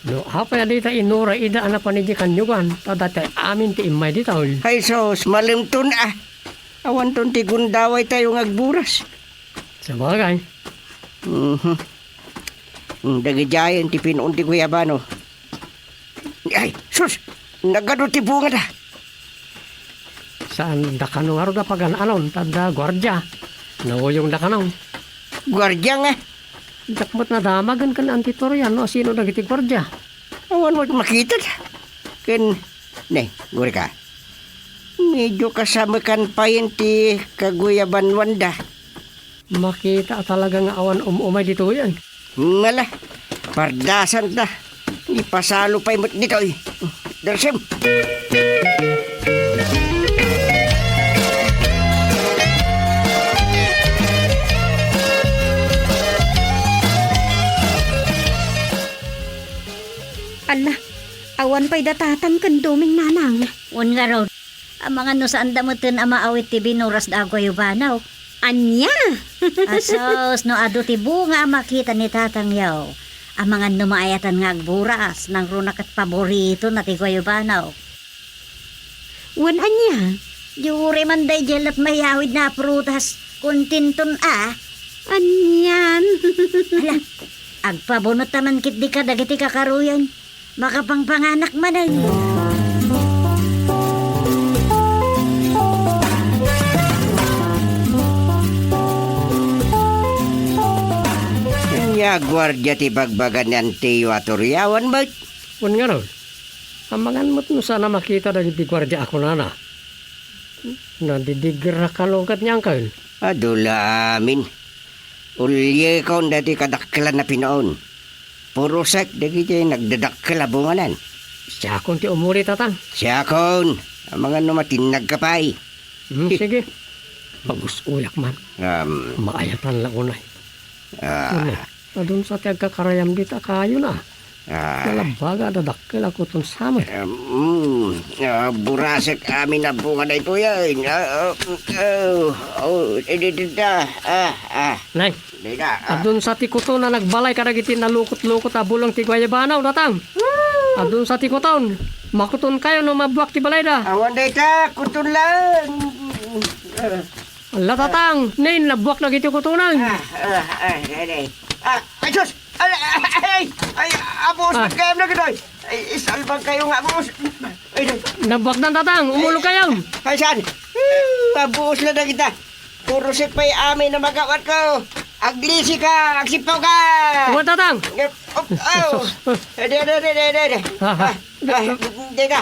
No apay a dita inura ida a napan idiay kanyogan, ta daytay amin ti immay ditoy. Ay sus, malemton a. Awanton ti gundawaytayo nga agburas. Sabagay. Mhm. Mm, dagidiayen ti pin-on ti guyabano. Ay, sus! Nagadu ti bungada. Saan da kano ngarud a pagan-anon, ta adda guardia. Nauyongda kano. Guardia nga? Diak met nadamagen ken Auntie Torian no asino dagiti guardia. Awan met makita. Ken, ne, gurika. Medyo kasamekan payen ti kaguyabanwanda. Makita a talaga nga awan um-umay ditoyen. Ngala, pardasan ta. Ipasalo pay met ditoy. Darsim. Ala, awan pay da Tatang ken Doming, Nanang. Wen ngarud, amangan no saanda meten a maawit ti binuras da a guyabano. Ania? Asus, no adu ti bunga a makita ni Tatangyo, amangan no maayatan nga agburas, nangruna ket paboritona ti guyabano. Wen ania? Di uray man daydiay lat mayawid na a prutas, kontenton a. Anian? Ala, agpabunot ta man ketdi kadagiti kakaruyan. Makapangpanganak manen. Ania, guardia ti bagbaga ni Antiyo a Torian met? Wen ngarud, amangan met no saan a makita dagiti guardia a kunana. Nadidigra kano ket ni Angkel? Adu la amin. Uliekon daytoy kadakkelan a pin-on. Purosek dagiti nagdadakkel a bunganan. Siakon ti umuli, Tatang. Siakon, amangan no matinnagka pay. Hmm, sige. Pagus-oyak man. Um, Maayatan la unay. Ah. Unay, adun sa ti agkakarayam dita a kayona. Ah. Nalabbaga a dadakkel a kuton samet. Um, mm, ah, burasek amin a bunga daytoy, ay. Ah, ah, oh, oh, eh, di, di, da. Ah, ah. Nay, Dida, ah. Adun sa ti kuton a nagbalay kadagiti nalukotlukot a bulong ti guayabano, Tatang. Adun sa ti kuton. Makuton kayo no mabbuak ti balayda. Awan dayta, kuton lang. Ah. Ala, Tatang, nen, nabbuak dagiti kutonan. Ah, ah, ah, ay, ay. Ah, ay, Diyos! Ay, ay, ay, ay, abos, ah. Nagkayam na gitoy. Ay, isalbag kayo nga, abos. Ay, ay. Nabbuak na, Tatang. Umulog kayo. Ay, saan? Hmm, abos na na kita. Puro sipay amin na magawat ko. Aglisi ka, agsipaw ka. Kuwan, Tatang. Oh, oh. Ede, ede, ede, ede, ede. Ah, ah. Ah, ah, hindi ka.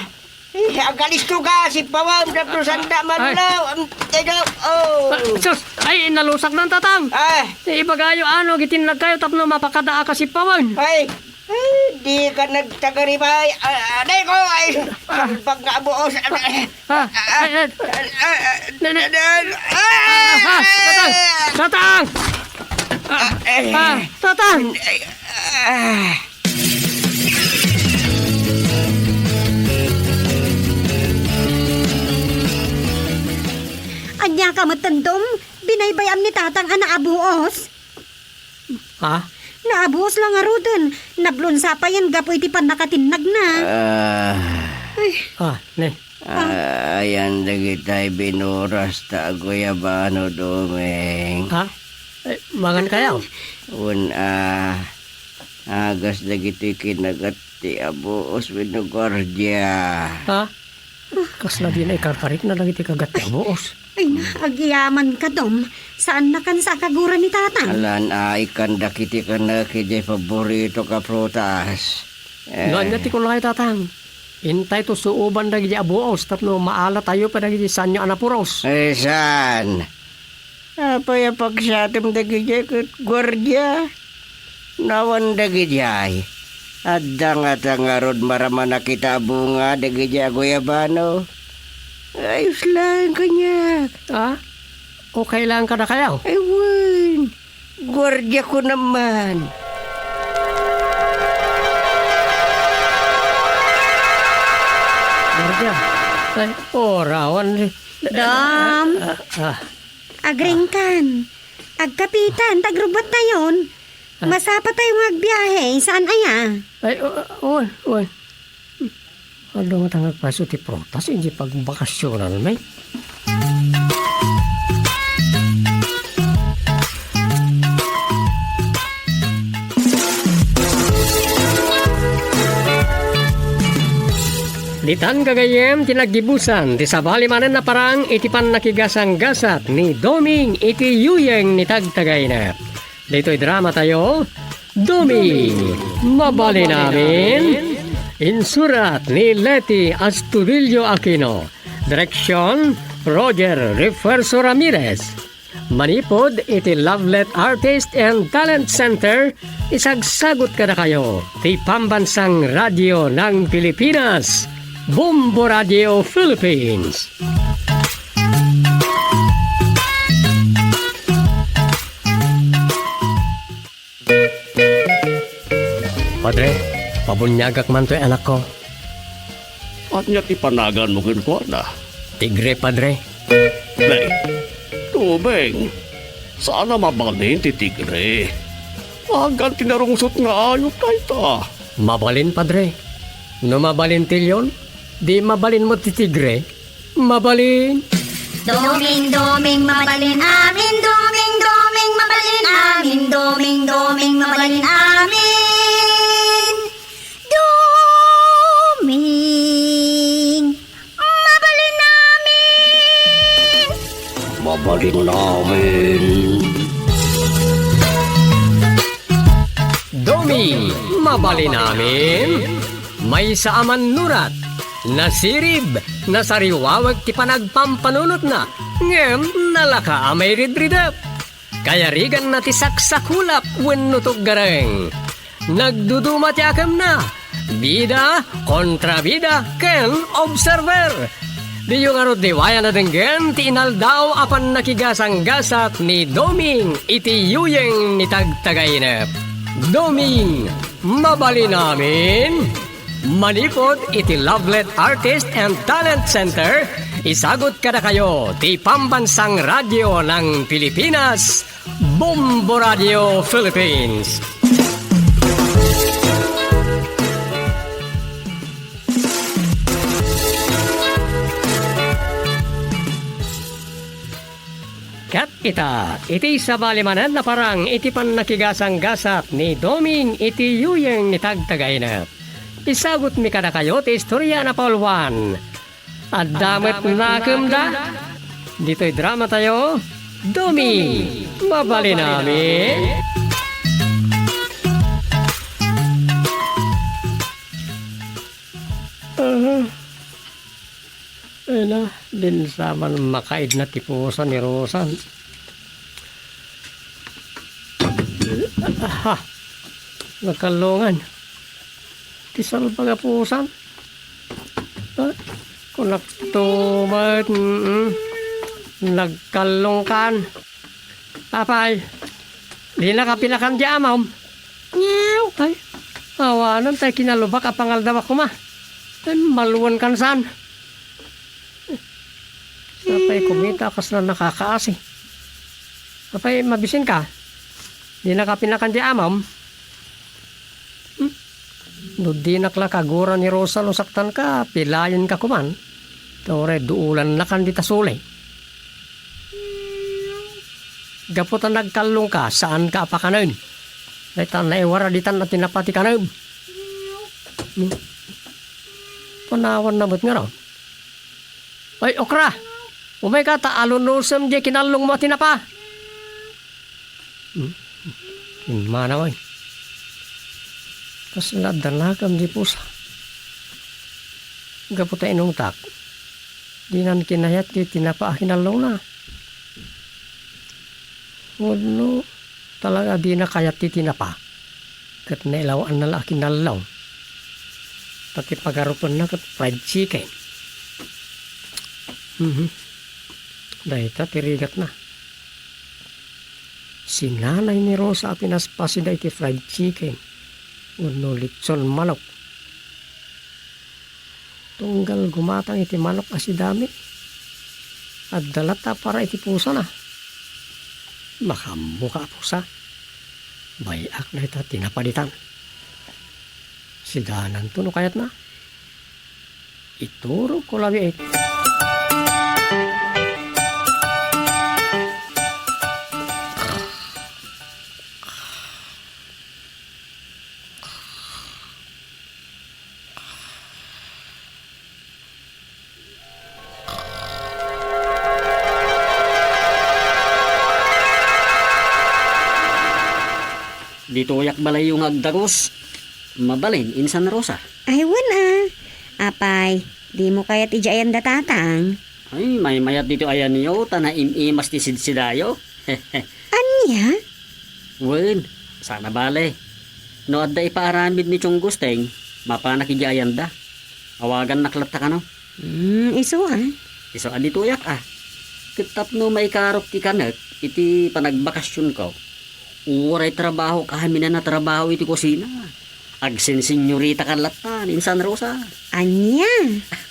Eh, agalisto ka, sipawan, tapno sanda manulaw. Ay. Am, ikaw, oh. Ah, sus, ay, nalusak na, Tatang. Ah. Eh, ibagayo, ano, gitinlag kayo, tapno mapakada a kasipawan. Ay, ay, di ka nagtagaribay. Ah, aday ko, ay, salbag nga buos. Ah, ay, ay. Ah, ah, ah, Ne, ne. Ah, ah, ah, Tatang! Tatang! Ah, ah, Tatang! Ay, ah. Ania ka met, Tandom? Binaybay-am ni Tatang a naabuos? Ha? Naabuos la ngaruden. Nablunsa payen gapu iti pannakatinnagna. Ah. Ay. Ah, ne. Ah. Ah, ayan dagitay binuras ta a guyabano, Doming. Ha? Eh, mangan kayo? Wen, ah, agas dagitoy kinagat ti abuos wenno guardia. Ha? Kasla di na ikarkarik na dagiti kagat ti abuos. Ay na, agyamankadom. Saannakan sa akagura ni Tatang. Alan, ay kan dakiti kanak idiay paborito ka prutas. Eh. No, anya ti kunay, Tatang? Intay to suoban dagiti abuos tapno maalatayo pa dagiti sanyo a napuros. Eh, saan? Apay a pagsatem dagidiay ket guardia? Nawan dagidiay. Adda ngata ngarud maramanakita a bunga dagidiay a guyabano. Ayos lang, kaniak. Ah? Okay lang kadakayo? Ay, wen. Guardia ko naman. Guardia? Ay, orawan. Dam. Ah, ah, ah. Agringkan. Agkapitan, ta agrubbat tayon. Masapatayo nga agbiahe, saan aya? Ay, o-, wen, wen. Adu nga ta nga agpayso ti prutas, idiay pagbakasionanmi. Ditan gagayyem ti naggibusan ti sabali manen a parang iti pannakigasanggasat ni Doming iti yuyeng ni Tagtagainep. Ditoy dramatayo, Doming, Mabalin Amin. Insurat ni Leti Astudillo Aquino. Direksyon, Roger Refuerzo Ramirez. Manipud iti Lovelet Artist and Talent Center, isagsagut kadakayo ti Pambansang Radyo ng Pilipinas, Bombo Radio Philippines. Padre, pabuniagak man toy anakko. Ania ti panaganmo kenkuana? Tigre, Padre. Nay, Doming, saan a mabalin ti tigre. Agan ti narungsot nga ayup dayta. Mabalin, Padre. No mabalin ti leon, di mabalin met ti tigre. Mabalin. Doming, Doming, mabalin amin. Doming, Doming, mabalin amin. Doming, Doming, mabalin amin. Doming, mabalin amin. Mabalin amin. Doming, mabalin amin. Maysa a mannurat, nasirib, nasariwawag ti panagpampanunotna, ngem nalaka a mairidridep. Kayariganna ti saksakulap wenno tuggareng. Nagduduma ti akemna, bida, kontrabida, ken observer. Diyo ngarud liwayan a denggen ti inaldaw a pannakigasanggasat ni Doming iti yuyeng ni Tagtagainep. Doming, mabalin amin. Manipud iti Lovelet Artist and Talent Center, isagut kadakayo ti Pambansang Radyo ng Pilipinas, Bombo Radio Philippines. Ket ita, iti sabali manen a parang iti pannakigasanggasat ni Doming iti yuyeng ni Tagtagainep. Isagutmi kadakayo ti istoria a napauluan. Adda met nakemda. Ditoy dramatayo, Doming, mabalin amin. Aha. Ay na, dinsa man makaidna ti pusa ni Rosan. Aha, nagkallungan. Ti salbag a pusan. Ah, kunak to met, mm, nagkallungkan. Apay, dinaka pinakan ti amam? Ay, awanen tay kinalubak a pangaldawak koma. Ay, maluenkan saan. Sapay kumita a kasla nakakaasi. Apay, mabisinka? Dinaka pinakan ti amam? Hmm? No dinak la kagura ni Rosa no saktanka, pilayenka koman. Ta uray duulannakan dita suli. Gapu ta nagkallongka, saanka a pakanen. Dayta naiwara ditan a tinapa ti kanem. Hmm? Panawanna met ngarud. Ay, okra! Umayka ta alunusem diay kinallongmo a tinapa. Hmm? Immanaw, ay. Kasla adda nakem diay pusa. Gapu ta inungtak, dinan kinayat ti tinapa a kinallongna. Wenno, talaga dina kayat ti tinapa. Ket nailaw-anna la a kinallong. Ta ti pagarupenna ket fried chicken. Mhm. Dayta ti rigatna. Si nanay ni Rosa a pinaspasida iti fried chicken wenno litson manok. Tunggal gumatang iti manok a sidami, adda latta a para iti pusana. Makaammoka a pusa. Bay-ak dayta ti napaditan. Sidananto no kayatna. Iturogko labiit. Ditoyak balayyo nga agdagus. Mabalin, insan Rosa. Ay, wen a. Apay, dimo kayat idiay ayanda, Tatang? Ay, maymayat ditoy ayanyo, ta naim-imas ti sidsidayo. Ania? Wen, saan a bale. No adda ipaaramid ni Tiong Gusteng, mapanak idiay ayanda. Awagannak latta kano. Hmm, isu a. Isu a ditoyak a. Ket tapno maikarok ti kanek iti panagbakasionko, uray trabahok amin a natrabaho iti kusina. Agsensenyoritakan lattan, insan Rosa. Ania?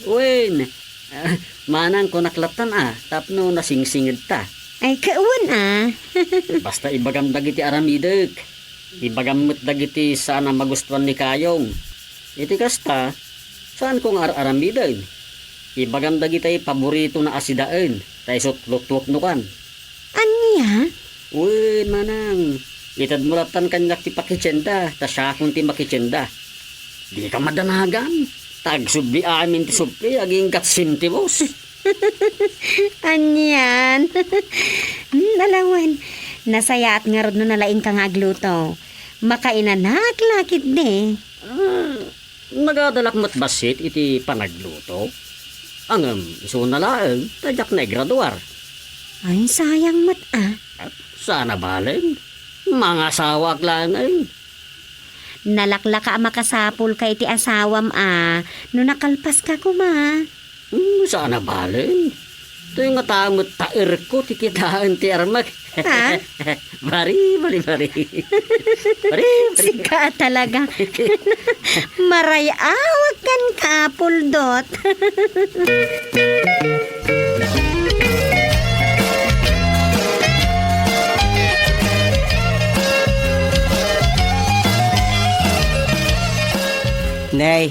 Wen, ah, manang kunak lattan a, tapno nasingsingedta. Ay, kawan a. Basta ibagam dagiti aramidek. Ibagam met dagiti saan a magustuan ni Kayong. Iti kasta, saanko nga ar-aramiden. Ibagam dagitay paboritona a sidaen, ta isut' lutweknokan. Ania? Wen, manang, itedmo lattan kaniak ti pakitienda, ta siakon ti makitienda. Dika madanagan, ta agsubli amin ti subli, agingga sentimos. Anian? Hmm, ala wen, nasayaat ngarud no nalaingka nga agluto. Makainanak la ketdi. Ah, nagadalak met bassit iti panagluto. Ngem, isuna laeng, ta diak naigraduar. Ay, sayang met a. Ah, saan a balen? Mangasawaak laeng. Nalaklaka a makasapulka iti asawam a, no nakalpaska koma. Hmm, saan a balen? Toy ngata met taerko ti kitaen ti armek. Ha? Bari, bari, bari. Bari, bari. Sika talaga. Maray-awak kan ka, Puldot. Nay,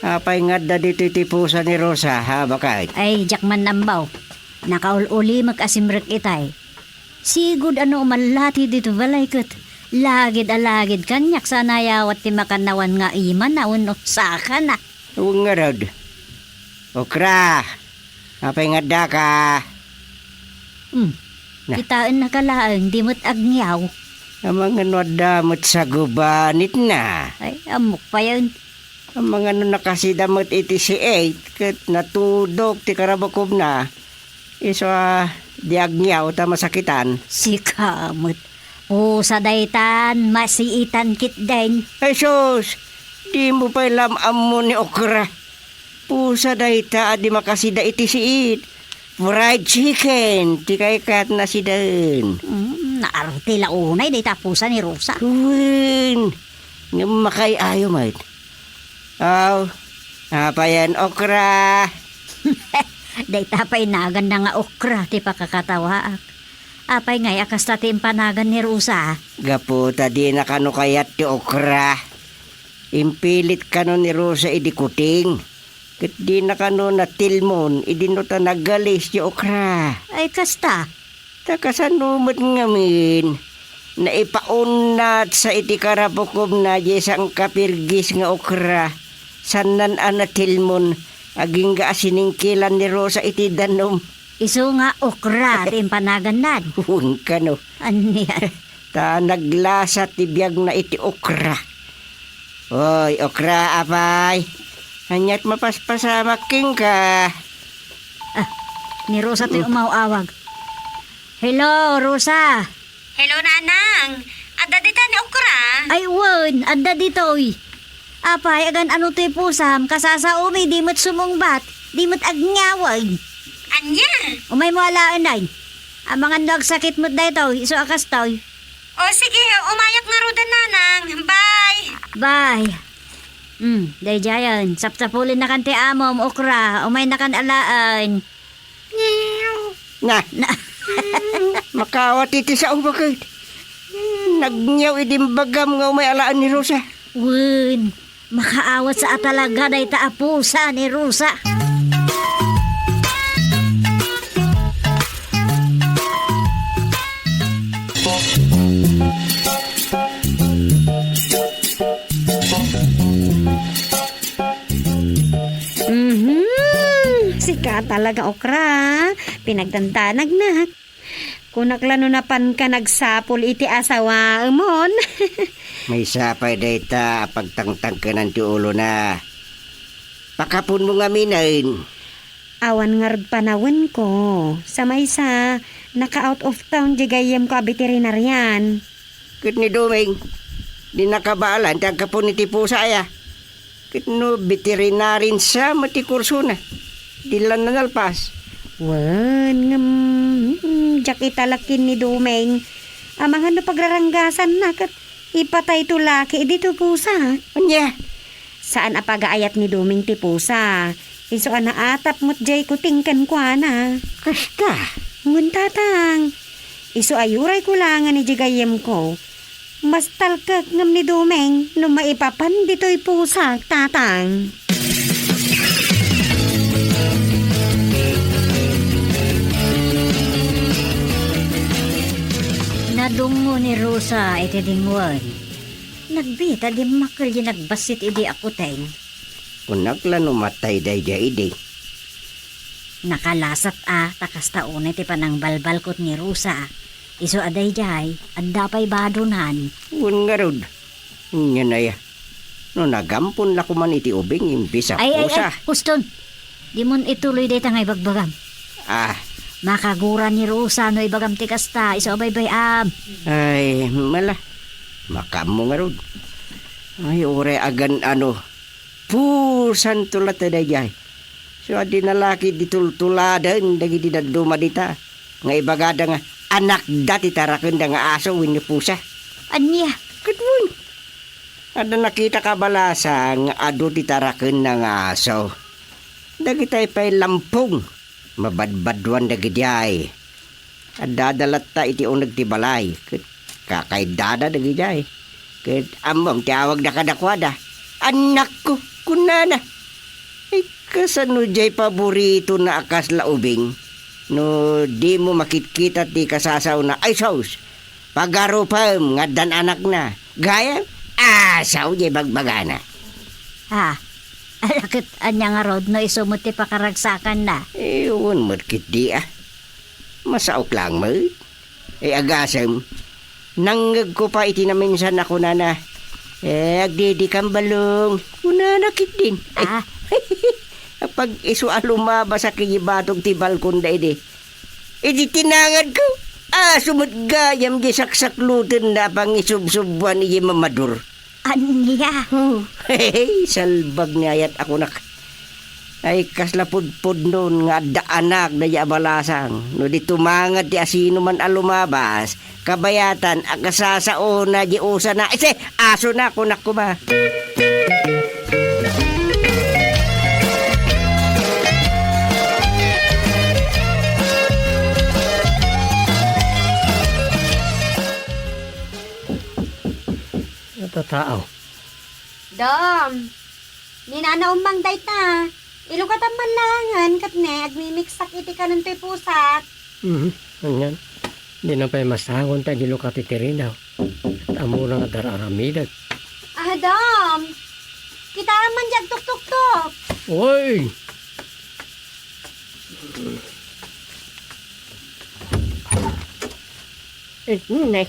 apay nga adda ditoy ti pusa ni Rosa, ha, baket? Ay, diak man ambaw. Nakaul-ulimek a simrek itay. Sigud a no umallati ditoy balay ket lagid a lagid kaniak sa nayawat ti makannawan nga imana wenno sakana. Wen ngarud. Okra, apay nga addaka? Hmm. Na. Kitaennaka laeng, di met agngiaw. Amangan no adda met sagubanitna. Ay, ammok payen. Amangan no nakasida met iti siit, ket natudok ti karabukobna. Isu a di agngiaw ta masakitan. Sika met. Pusa daytan, masiitan ketdin. Ay sus, dimo pay la ammo ni Okra. Pusa dayta a di makasida iti siit. Fried chicken ti kayatna sidaen. Mm, naarte la unay dayta pusa ni Rosa. Wen, ngem makaay-ayo met. Aw, apayen okra? Dayta pay naganna nga okra ti pakakatawaak. Apay ngay a kasta ti impanagan ni Rosa? Gapu ta dina kano kayat ti okra. Impilit kano ni Rosa idi kuting. Ket dina kano natilmon idi no ta nagalis ti okra. Ay, kasta? Ta kasano met ngamin, naipaunat sa iti karabukobna diay sangkapirgis nga okra, sannan a natilmon, agingga a siningkilan ni Rosa iti danum. Isu nga okra ti impanagannan. Wen kano. Ania? Ta naglasa ti biagna iti okra. Oy, okra, apay. Aniat mapaspasamak kenka? Ah, ni Rosa ti umaw-awag. Hello, Rosa. Hello, Nanang. Adda dita ni okra? Ay, wen, adda ditoy. Apay, agan-ano toy pusam, kasasaomi, di met sumungbat, di met agngiawen. Ania? Umaymo alaen, ay. Amangan no agsakit met daytoy, isu a kastoy. O, sige, umayak ngaruden, Nanang. Bye. Bye. Hmm, daydiayen, sapsapulinnakan ti amom, okra, umaynakan alaen. Na. Na. Makaawat iti sao, baket. Nagngiaw idi imbagam nga umay alaen ni Rosa. Wen, makaawatsa a talaga dayta a pusa ni Rosa. Mhm. Sika talaga, okra. Pinagdandanagnak. Kunak la no napanka nagsapul iti asawaemon. Maysa pay dayta a pagtangtangkenan ti ulona. Pakaponmo ngaminen. Awan ngarud panawenko. Sa maysa, naka-out of town di gayyemko a veterinarian. Ket ni Doming, di nakabaalan ti agkapon iti pusa aya. Ket no veterinarian sa met ti kursona, di la nalpas. Wen, ngem, mm, diak italek ken ni Doming. Amangan no pagraranggasanna ket ipatayto laki idi to pusa. Ania? Saan a pagaayat ni Doming ti pusa. Isu a naatap met diay kuting kenkuana. Kasta? Wen, tatang. Isu a urayko laengen idiay gayyemko. Mas talkek ngem ni Doming no maipapan ditoy pusak, tatang. Nadungngo ni Rosa iti dingwen. Nagbiit a dimmakkel di nagbassit idi a kuting. Kunak la no matay daydiay idi. Nakalasat a, ta kasta unay ti panangbalbalkot ni Rosa. Isu a daydiay, adda pay badonan. Wen ngarud, ania aya? No nagampon la koman iti ubing imbes a pusa. Ay, ay, ay, huston! Dimon ituloy dayta nga ibagbagam. Ah. Makagura ni Rosa no ibagam ti kasta, isu a baybay-am. Ay, mala. Makaammo ngarud. Ay, uray agan-ano. Pusanto latta daydiay. So, adi nalaki di tultuladen dagiti dadduma dita. Nga ibagada nga anakda ti tarakenda nga aso wenno pusa. Ania? Ket wen. Adda nakitak a balasang nga adu ti tarakenna nga aso. Dagitay pay lampong. Mabadbaduan dagidiay. Addada latta iti uneg ti balay, ket kakaydada dagidiay. Ket ammom ti awagda kadakuada. "Annakko," kunana. Ay, kasano diay paboritona a kasla ubing? No dimo makitkita ti kasasaona, ay sus, pagarupem nga addan anakna. Gayam, asaw diay bagbagana. Ah, ala ket ania ngarud no isu met ti pakaragsakanna? Eh, wen met ketdi, ah. Masaok laeng met. Eh, agasem, nangngegko pay iti naminsan a kunana, "Eh, agdidikam, balong," kunana ketdin. Ah. Apag isu a lumabas a kiyibatog ti balkon daydi. Idi tinangadko, aso met gayam di saksaklutenna a pangisubsubuan iti mamador. Ania? Oh, hey, salbag ni ayat a kunak. Ay, kasla pudpudnon nga adda anak daydi a balasang. No di tumangad ti asinoman a lumabas, kabayatan a kasasaona di usana. Ise, asona, kunak koma. Ata tao. Dom, ni Nana Ummang dayta. Ilukatam man laengen ket ne, agmimiksak iti kanentoy pusak. Mhm, anian? Dina pay masangon ta iti lukat ti tereno. Ket ammona nga dar-aramidek. Ah, Dom, kitaem man di agtuktuktok. Oy! Eh, ne.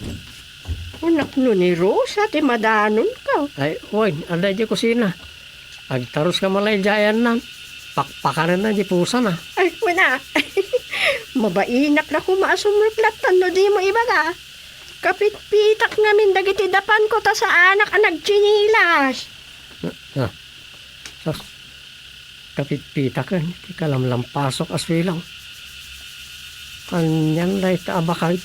Kunak no ni Rosa ti madanonko. Ay, wen, adda idiay kusina. Agtarus ka malay di ayanna. Pakpakanenna di pusana. Ay, kuna. Mabainak la koma a sumrek latta no dimo ibaga. Kapitpitak ngamin dagiti dapanko ta saanak a nagtsinilas. Ah, ah. Sus. Kapitpitaken ti kalamlampasok a suilaw. Anian dayta a bakag?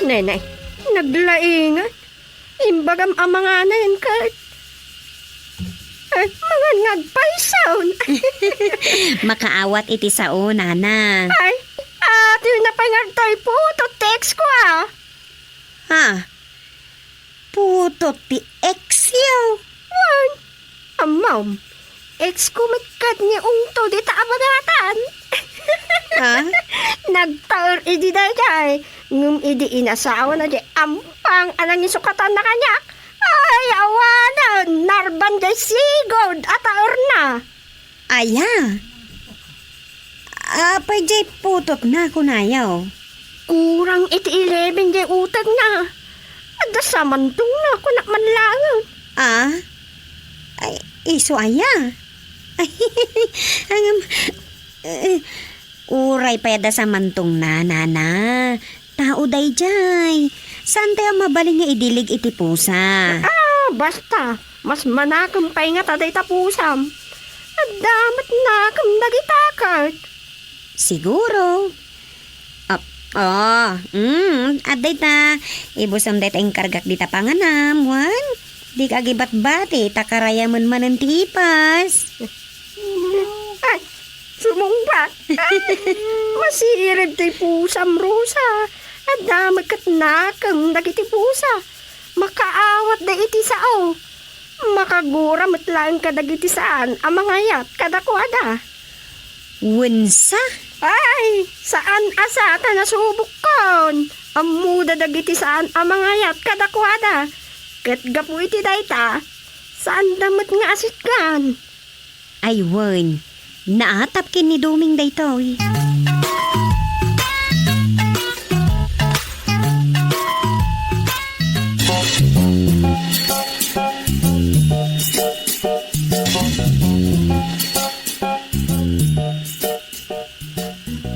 Nenay, naglaingan. Imbagam a manganen ket Ay, mangan nga agpayson. Makaawat iti sao, nana. Ay, ati na pay nga agtoy putot ti ex ko, ah. Ha? Putot ti ex yo? Wen, ammom, ex ko met ket ni Ungto dita a bagatan. Ha? Nagtaer idi daydiay, ngem idi inasawana diay ampang a nangisukatan na kaniak, ay, awanen, narban diay sigud a taerna. Aya? Apay diay putotna, kunayo? Kurang iti eleven diay utegna. Adda samantongna, kunak man laeng. Ah? Ay, isu aya? Ay, angam, eh, uray pay adda samantongna, nana. Tao daydiay. Saantayo a mabalin nga idilig iti pusa. Ah, basta. Mas manakem pay ngata dayta pusam. Adda met nakem dagita ket. Siguro. Ah, oh, mm, adda ita. Ibusam dayta inkargak dita panganam, wen? Dika agibatbati, ta karayamen manen ti ipas. Ay, sumungbat. Masired ti pusam, Rosa. Adda met ket nakem dagiti pusa. Makaawatda iti sao. Makagura met laeng kadagiti saan a mangayat kadakuada. Wensa? Ay, saan a sa ta nasubokkon. Ammoda dagiti saan a mangayat kadakuada. Ket gapu iti dayta, saanda met nga asitgan. Ay wen, naatap ken ni Doming daytoy.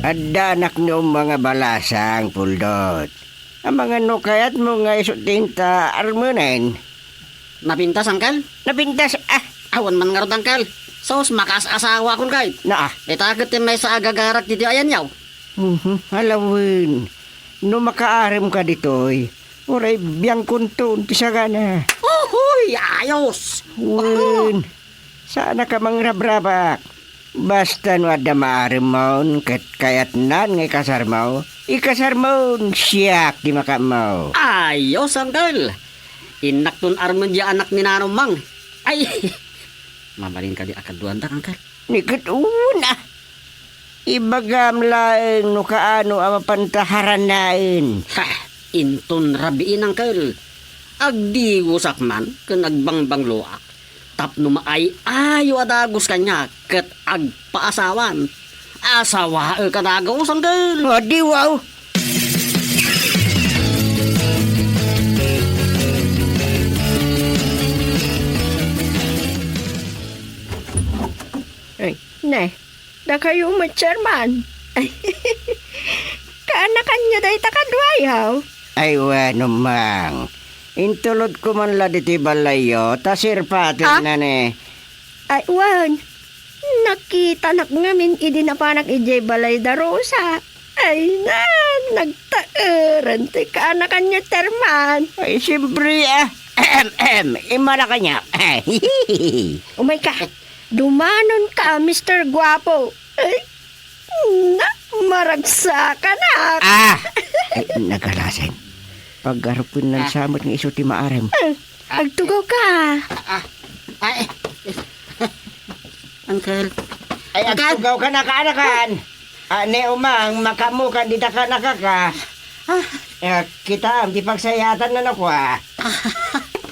Adda anak ni Umang a balasang, Puldot. Amangan no kayatmo nga isu ti inta armenen. Napintas, Uncle? Napintas, ah. Awan man ngarud, Uncle. Sus, makaas-asawakon kay. Naa. Dita ket ti maysa a gagarak ditoy ayanyo. Mhm, ala wen. No makaarem ka ditoy, uray biangkonton ti sagana. Uhoy, ayos! Wen, saanka mangrabrabak. Basta no adda maaremmon ket kayatnan nga ikasarmo, ikasarmon, siak ti makaammo. Ayos, Uncle. Innakton armen diay anak ni Nanang Mang. Ay, mabalin kadi a kaduaandak, Uncle? Ni ket una, ibagam laeng no kaano a mapanta haranaen. Ha, inton rabiin, Uncle. Agdiwosak man ken agbangbangloak. Tapno maay-ayo a dagus kaniak ket agpaasawan. Asawaek a dagus, Uncle. Adi, wow! Ay. Ne, dakayo met, Chairman. Kaanakanyo dayta kaduayo? Ay, wen, Umang. Intulodko man la ditoy balayyo, ta sirpatenna ne. Ay, wen. Nakitanak ngamin idi napanak idiay balay da Rosa. Ay na, nagtaeran ti kaanakanyo, Chairman. Ay, siyempre, ah. Ahem, ahem. Imala kaniak. Umayka. Dumanonka, Mister Guapo. Ay, na, maragsakanak. Ah! Ay, nagalasen. Paggarupin nan Ah. samot nga isu ti maarem. Ah, agtugaw ka. Ah, ah, ay, Uncle. Ay, Uncle. Agtugaw ka na kaanakan. Ah, ne Umang, makaammokan dita kaanakak. Ah. Eh, kitaem ti pagsayaatan na nako, ah.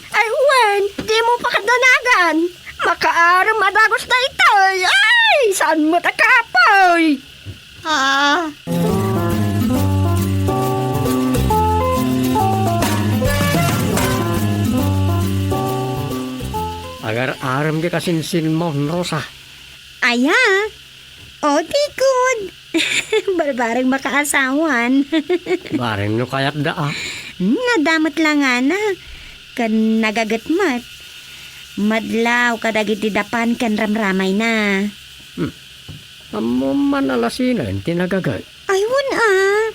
Ay, wen, dimo pakadanagan. Makaarem a dagus daytoy. Ay, saan met a kapoy? Ah. Agar-arem ti kasinsinmo, Rosa. Aya? O, tikod. Barbareng makaasawan. Bareng no kayatda, ah. Hmm, nadamot la ngana. Ken nagaget met. Madlaw kadagiti dapan ken ramramayna. Hmm. Ammom man a lasinen ti nagaget. Ay, wen, ah.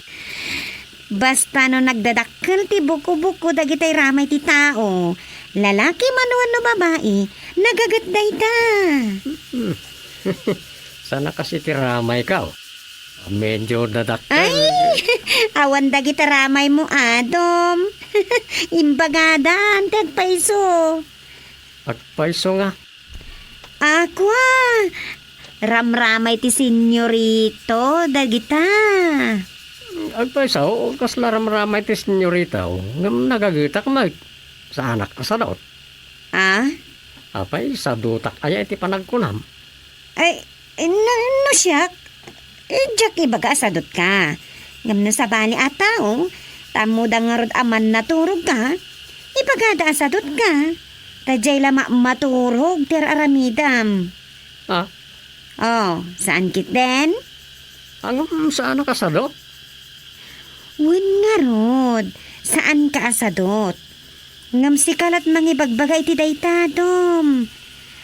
Basta no nagdadakkel ti buko-buko dagitay ramay ti tao, lalaki man wenno babai, nagaget dayta. Sana kasi ti ramayko. Medyo dadakkel. Ay, awan dagita ramaymo, Dom. Imbagadan ti agpayso. Agpayso nga. Ako, ah. Ramramay ti senyorito, dagita. Agpayso, kasla ramramay ti senyorito, ngem nagagetak met. Saanak a sadot. Ah? Apay, sadutak aya iti panagkunam? Ay, no, no siak, eh, diak ibaga a sadutka. Ngem no sabali a tao, ta ammoda ngarud a mannaturogka, ibagada a sadutka. Ta diay la ma-, maturog ti ar-aramidam. Ah? Oh, saan ketdin? Ngem saanak a sadot? Wen ngarud, saanka a sadot. Ngem sika la't mangibagbaga iti dayta, Dom.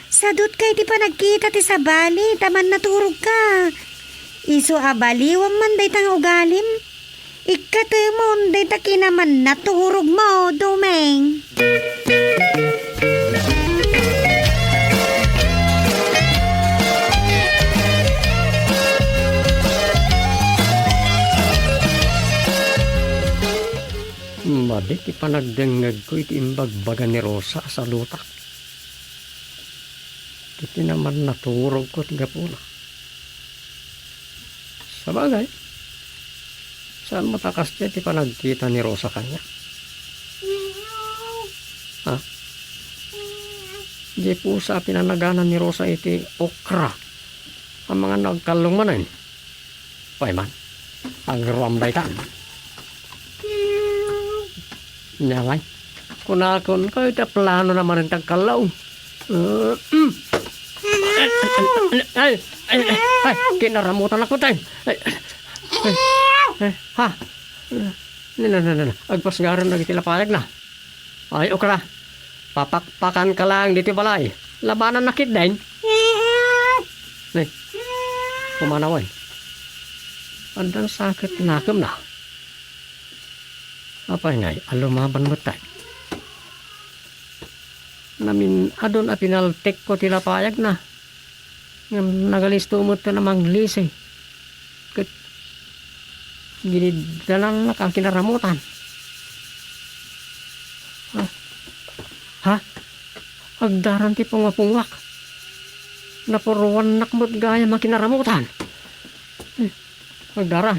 Sadutka iti panagkita ti sabali ta mannaturogka. Isu a baliwam man dayta nga ugalim. Ikkatemon dayta kinamannaturogmo, Doming. Madi ti panagdengngegko iti imbagbaga ni Rosa a sadutak. Iti naman naturogko ti gapuna. Sabagay, saan met a kasdiay ti panagkita ni Rosa kaniak? Ha? Diay pusa a pinanagana ni Rosa iti okra. Amangan no agkallong manen. Pay man, agruam daytan. Nia ngay, kunakon, kayo ti planona manen ti agkallong. Eh, mm. Ay, ay, ay, ay, ay, kinaramutan ako, tay. Ay, ay, ay, ha? Nina, nina, nina. Agpasngaran dagiti lapayagna. Ay, okra. Papakpakanka laeng ditoy balay. Labananna ketdin. Ni, pumanawen. Addan sa ket nakemna. Apay ngay a lumaban metten? Namin-adon a pinaltekko ti lapayagna. Ngem nagalisto met a manglisi. Ket giniddanannak a kinaramutan. Ha? Ha? Agdaran ti pungapunguak. Napuruannak met gayam a kinaramutan. Eh, agdaran.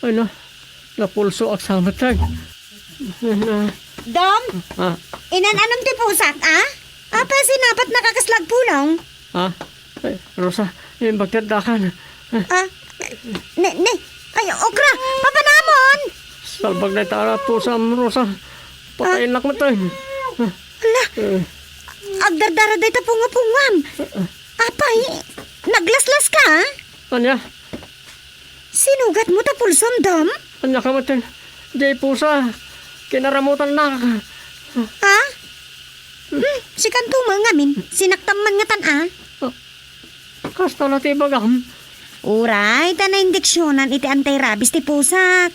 Ay na, napulsoak sa metten. Dom? Ah. Inan-anom ti pusak, a? Apay a sinapatnaka kasla agpulong? Ah, ay, Rosa, imbagteddakan. Ah, ne, ne, ay, okra, papanamon! Salbag na ita a pusam, Rosa. Patayennak metten. Ala, eh, agdardara dayta pungapunguam. Apay, naglaslas ka, a? Ania? Sinugatmo ta pulsom, Dom? Ania ka metten? Diay pusa. Kinaramutannak. Ha? Hmm, sikanto met ngamin. Sinaktam man ngatan, a? Ah, kasta la ti ibagam. Uray, ta naindiksionan iti anti-rabies ti pusak.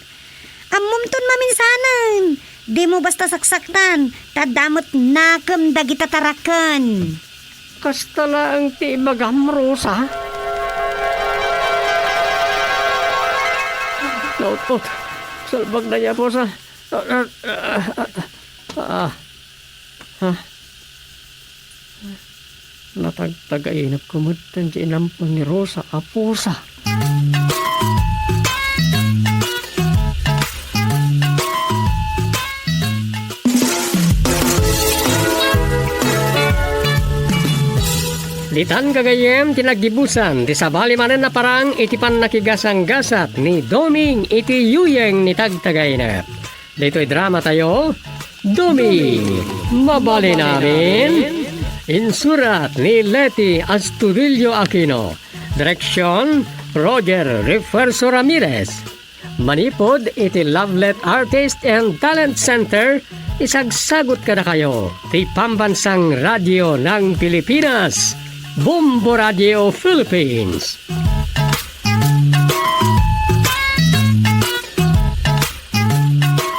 Ammomton maminsanen. Dimo basta saksaktan, ta adda met nakem dagita taraken. Kasta laeng ti ibagam, Rosa? Naut-ot. Salbag na ya, Rosa. Ah, ah, ah, ah. Ah. Ha? Natagtagainepko met ti inampon ni Rosa a pusa. Ditan gagayyem ti naggibusan ti sabali manen a parang iti pannakigasanggasat ni Doming iti yuyeng ni Tagtagainep. Ditoy drama tayo, Doming, Mabalin Amin. Insurat ni Leti Astudillo Aquino. Direksyon, Roger Refuerzo Ramirez. Manipud iti Lovelet Artist and Talent Center, isagsagut kadakayo ti Pambansang Radio ng Pilipinas, Bombo Radio Philippines.